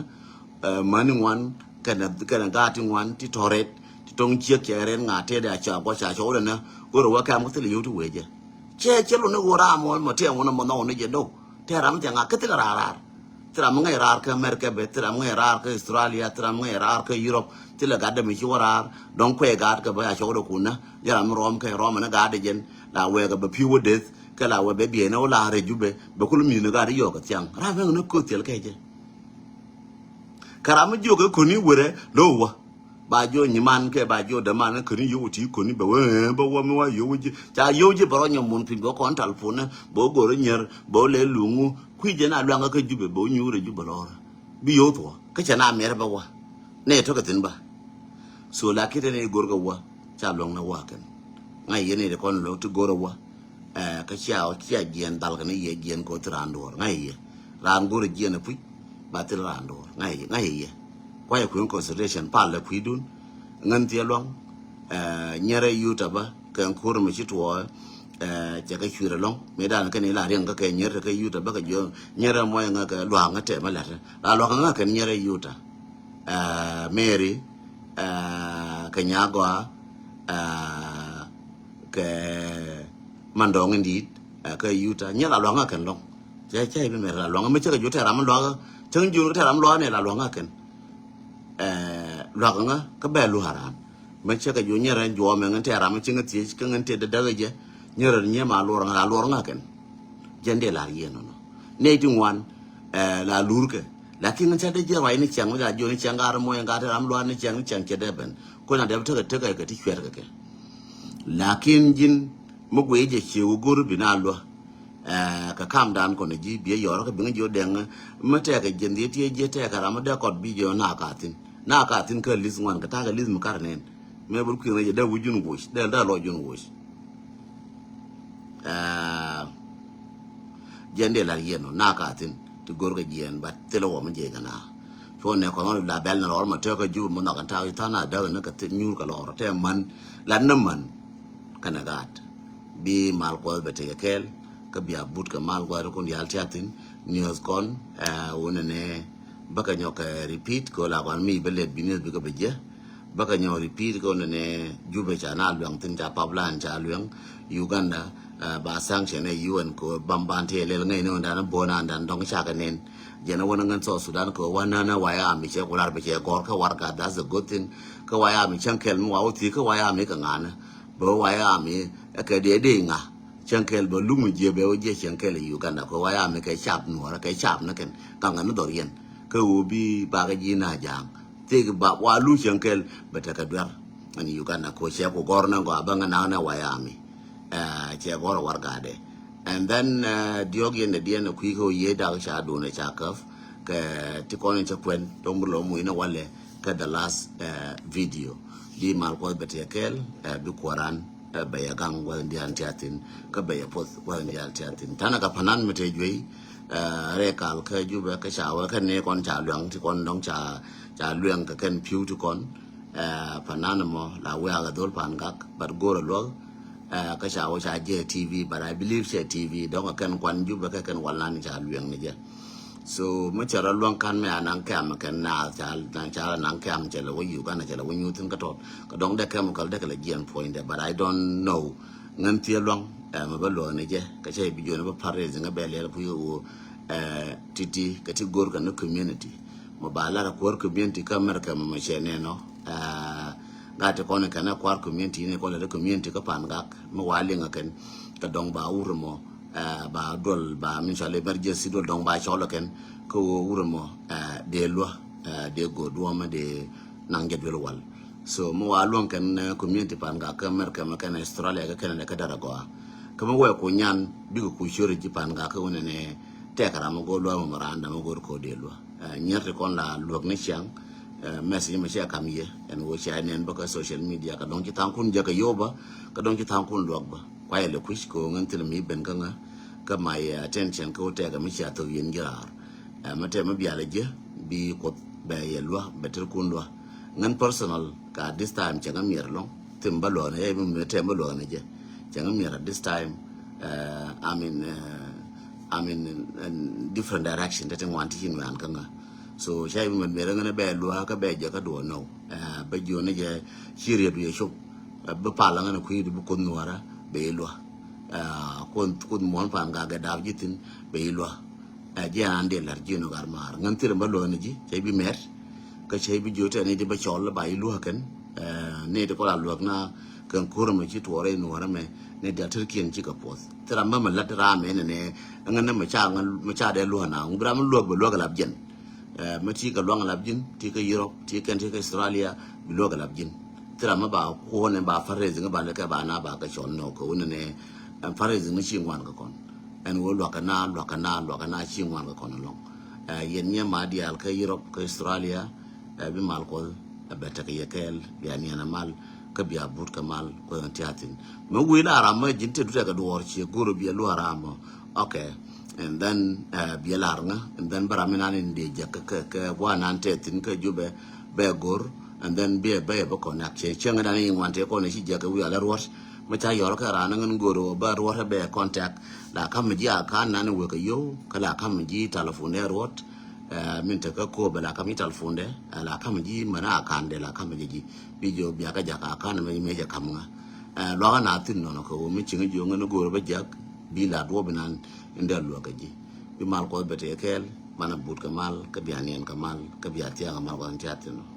Mani ŋuan kɛnɛ kɛnɛ gaa ti ŋuan ti tɔret ti tɔŋ ciek cɛ ren ŋa tɛt a ca gua ca cɔw dɛ na gor wä kɛm kɛ thil yio̱w ti wee jɛ. Cɛ cɛ lu ni wor a mɔ mɔ tɛ ŋun mɔ nɔ ni jɛ do. Tɛ ram cɛ ŋa kɛ thil raar raar. Thil ram ŋäc raar kä America bɛ, thil ram ŋäc raar kä Australia, thil ram ŋäc raar kä Europe, thil ɛ gat dämi ci wä raar, dɔ̱ŋ kuɛ gat kɛ bä a cɔk dɛ kunä, jɛ ram rɔm kɛ rɔm ni gat dɛ jɛn, la wɛ kɛ bɛ pi̱w wä deth, kɛ la wɛ bɛ biɛn wä la rɛ Jubɛ, bɛ kul mi̱th ni gat yɔk kɛ thiaŋ. Ram ŋäc ni köth thil kɛ jɛ. Kɛ ram mi jiök kɛ koni wërɛ lo̱w wä. Ba jiɔ nyiman kɛ ba jiɔ däman kä ni yio̱w ti koni bɛ wee bɛ wä mi wa yio̱w ji̱ ca yio̱w ji̱ bɛ rɔ nyɔ mun piny bɛ kɔn tal punɛ bɛ wä gor nyer bɛ wä lɛ luŋu kui̱ jɛ na luaŋ kä Jubɛ bɛ wä nyuur ɛ Jubɛ lɔr. Bi yio̱w thuɔ kä cɛ na mɛr bɛ wä. Nɛ tɔkɛ thin ba. So la kitɛ ni gor kɛ wä ca luaŋ na wä kɛn. Ŋa yɛ ni de kɔn luaŋ ti gor ɛ wä. Kä cia cia jiɛn dhal kɛ ni yɛ jiɛn ko thi raan duɔr ŋa yɛ. Raan gor jiɛn ɛ puc ba thil raan duɔr ŋa yɛ ŋa yɛ. Kuayɛ kui̱n consideration pal lɛ kui̱dun. Ŋän thiɛ luaŋ. Nyɛrɛ Utah bä kɛ ŋ kur mi ci tuɔɔ. Cɛ kɛ cuir ɛlɔŋ mi dan kɛn ila riɛŋ kä kɛ nyɛrɛ kɛ Utah bä kɛ jiɔ nyɛrɛ muɔyɛ ŋä kɛ luaŋ ŋä tɛmɛ lɛt. La luaŋ ŋä kɛn nyɛrɛ Utah. Mary kɛ nyagɔa. Kɛ mandɔŋ in dit kɛ Utah nyɛ la luaŋ ŋä kɛn lɔŋ. Cɛ cɛ ibi mɛr la luaŋ mi cɛ kɛ ju tɛ ram luaŋ cɛ jiun kɛ tɛ ram luaŋ ni la luaŋ ŋä kɛn. Luaŋ ŋä kä bɛ luaŋ ran mi cɛ kɛ ju nyɛ rɛn juɔmɛ ŋä tɛ ram cɛ ŋä thiec kä ŋä tɛ dädäk jɛ nyɛ rɛn nyɛ ma luɔr ŋä la luɔr ŋä kɛn. Jɛn dee lar yɛ nɔnɔ nɛ ti ŋuan. La lur kɛ lakin ŋä tɛ dee jɛ ruac ni cɛŋ mi la jiun ni cɛŋ gar mɔ ŋä tɛ ram luaŋ ni cɛŋ ni cɛŋ cɛ dee ben. Kuɔn a dee bi tekɛ tekɛ kɛ ti cuɛt kɛ kɛ. Lakin ji̱n mi guiy jɛ cie wä go̱r bi na luä. Kɛ kam dan kɔn ji̱ biɛ yɔr kɛ biŋ ji̱ wä dɛŋ mi tɛkɛ ji̱n dhiet tiee ji̱ tɛkɛ ram mi dee kɔt bi ji̱ wä na ka thi̱n na ka thi̱n kä li̱th ŋuan kɛ ta̱kɛ li̱th mi kar nɛn. Mɛ bur kui̱n rɛc dee wi̱c jun woc dee dee lɔ jun woc. Jiɛn dee lar yiɛn nɔ na ka thi̱n ti go̱r kɛ jiɛn bat thilɛ wä mi jiɛc kɛ na. Cuɔ nɛ kɔn ɣɔn la bɛl ni lɔr ma tɛk kä jup mi nhɔk kɛn tak tha̱n a däk ni kɛ thil nyuur kɛ lɔr tɛ män lat ni män. Kɛnɛ gaat bi mal kuɔth bɛ tekɛ kɛɛl kä bia but kɛ mal kuɔth kun dial tiathin. News kɔn wunɛ nɛ bäkɛ nyɔk kɛ repeat kɛ la kɔn mi bä let bi news bikɛ bɛ jɛ. Bäkɛ nyɔk repeat kɛ wunɛ nɛ Jubɛ ca na luɛŋ thin ca pipeline ca luɛŋ. Uganda ba sanction ɛ U N kɛ bam ban tëë lɛl ŋäcni wundan bönan dan dɔŋ cakɛ nen. Jɛn a wän a ŋän South Sudan kɛ wä nänä White Army cɛ ku lar bi cɛ gɔr kä warɛga, that's a good thing. Kä White Army cäŋ kɛl mi wa wä thi̱i̱ kä White Army kɛ ŋa̱nä. Bɛ wä White Army ɛ kɛ dee dee ŋa̱ cäŋ kɛl bɛ luk mi jiɛ bɛ wä jiɛ cäŋ kɛl ɛ Uganda kɛ White Army kɛ cap nuɔrä kɛ cap ni kɛn gaŋ kɛ ni dhɔr yɛn. Kä wä bi bakɛ ji̱ na ja̱a̱ŋ thiek ba wa lu cäŋ kɛl bɛ tekɛ duer. Ɛn Uganda kɛ wä cɛ ku gɔr ni gɔaa bä ŋä naŋ ni White Army. Cɛ gɔr warɛgadɛ. And then diɔk yɛn dɛ diɛn kui̱ kä yiee dak ca duun ca käp kɛ ti kɔn in cɛ kuɛn dɔm bi lɔ muc ni walɛ kɛ the last video. Bi mal kuɔth bɛ tiɛ kɛɛl bi kuɔran bɛ yɛ gaŋ guath in diaal tiathin kä bɛ yɛ puɔth guath in diaal tiathin. Tanɛ kɛ panan mi te juey rɛy kal kä Jubɛ kä ca wä kä ni kɔn ca luɛŋ ti kɔn dɔŋ ca luɛŋ kɛ kɛn pi̱w ti kɔn. Panan mɔ la wiak a dhol Pangak but go̱r a luɔk. Kä ca wä ca jiɛ T V but I believe cɛ T V dɔŋ a kɛn kuan Jubɛ kɛ kɛn wal nan ca luɛŋ ni jɛ. So mi cɛ rɔ luäŋ kan mi a naŋ kɛm kɛn naath ca ca la naŋ kɛm cɛ lɛ wä Uganda cɛ lɛ wä nyuth thin kä tɔt kä dɔŋ dee kɛm kɛl dee kɛ lɛ jiɛn puɔ̱nydɛ but I don't know. Ŋän thiee luäŋ mɛ bä luäŋ ni jɛ kä cɛ bi juɔn bä par rɛy thiŋ bɛ lɛl kui̱ wä titi kɛ ti go̱r kɛ ni community. Mɛ ba lar a kuäär community kä America mɛ mɛ cɛ nɛn ɔ. Gat ti kɔn kɛn a kuäär community ni kɔn lɛ community kä Pangak mi wa liŋ a kɛn kɛ dɔŋ ba wur mɔ. Ba duɔl ba min cɔal emergency duɔl dɔŋ ba cɔl kɛn kä wä wurɛ mɔ dee luä dee go̱o̱r duɔmɛ dee naŋ jɛ duel wal. So mi wa luɔŋ kɛn community pan gak kä America mɛ kɛn Australia kä Canada kä dara gɔa. Kä mi wɛ ku nyan bikɛ ku ciöri ji̱ pan gak kä wunɛ nɛ tɛk ram mi go̱o̱r luä mɛ randa mi go̱o̱r ko dee luä. Nyiɛr ti kɔn la luäk ni ciaŋ. Message mɛ cia kam yɛ ɛn wä cia nɛn bä kä social media kä dɔŋ ci thaŋ kun jɛ kä yoba kä dɔŋ ci thaŋ kun luäk bä. Kuayɛ lɛ kui̱c kɛ ɣöö ŋän thilɛ mi ben kä ŋä kä my attention kä wä tɛkɛ mi cia thok yɛn ji̱ raar. Mɛ tɛmɛ bialɛ jɛ bi Kuoth bɛ yɛ luä bɛ tɛr kun luä. Ŋän personal ka this time cɛ ŋä miɛr lɔŋ thim bä luäk nɛ jɛ mi mɛ tɛm bä luäk nɛ jɛ cɛ ŋä miɛr at this time. I mean, I mean different direction tɛ ti ŋuan ti ci ŋuan kä ŋä. So cɛ mi mɛ miɛr ŋä nɛ bɛ luä kä bɛ jɛ kä duɔ nɔ. Bɛ jiɔ nɛ jɛ ci riet wiɛ cop. Bi pal ŋän kui̱ di bi Kuoth nuɔrä bɛ yi luä. Kuoth muɔn pan gak gɛ dap ji̱ thin bɛ yi luä. Jiɛn an dee la̱r ji̱ nɔ gar maar ŋän thil in bä luäk ni ji̱ cɛ bi mɛr. Kä cɛ bi jiö tɛ ni di bä cɔl ba yi luä kɛn. Ni di kɔla luäk na kɛn ko̱r mɛ ci tuɔɔrɛ in nuɔrä mɛ ni di a tër kiɛn ci kɛ puɔth thil ram bä mɛ la̱t ram mɛ ni nɛ. Ŋän ni mɛ ca ŋän mɛ ca dee luäk na ŋun bi ram luäk bɛ luäk lap jiɛn. Mɛ ti kɛ luaŋ lap ji̱n ti kɛ Europe ti kɛn ti kɛ Australia bi luäk lap ji̱n. Thil ram mɛ ba kuɔn ni ba fundraising ba lɛ kɛ ba na ba kɛ cɔl nɔ kɛ wun ni nɛ. Fundraising ni ci ŋuan kɛ kɔn. Ɛn wä luakä na luakä na luakä na ci ŋuan kɛ kɔn alɔŋ. Yɛn nyɛ ma diaal kä Europe kä Australia. Bi mal Kuɔth bɛ tekɛ yɛ kɛɛl bia niɛn a mal kä bia but kɛ mal Kuɔth ɛn tiathin. Mɛ wi̱i̱ la ram mɛ ji̱n te dutɛ kɛ duɔɔr ciɛ go̱r bia lua̱ ram mɔ. Okay. And then bia lar ŋä and then bä ram mi nan in dee jɛ kɛ kɛ gua̱a̱ nan te thin kä jubɛ bɛ go̱r. And then bia bɛ bä kɔn ak ciɛ ciɛ ŋä dan in ŋuan te kɔn ci jɛ kɛ wi̱i̱ alɛ ruɔt. Mɛ ca yɔr kɛ ran ŋän go̱r bä ruɔt bɛ contact. La kam ji̱ a kan nan wek a yow kä la kam ji̱ telephone dɛ ruɔt. Min te kä ko bɛ la kam ji̱ telephone dɛ la kam ji̱ mɛn a kan dɛ la kam ji̱ ji̱ bi ji̱ bia kä jak a kan mɛ mɛ jɛ kam ŋa. Luakä na thin nɔnɔ kɛ wä mi ciŋ ji̱ ŋän go̱r bä jak bi la duɔp inan in dɛ luäk kɛ ji̱. Bi mal Kuɔth bɛ te kɛɛl banɛ but kɛ mal kä bia niɛn kɛ mal kä bia thiaŋ kɛ mal Kuɔth in tia thin nɔ.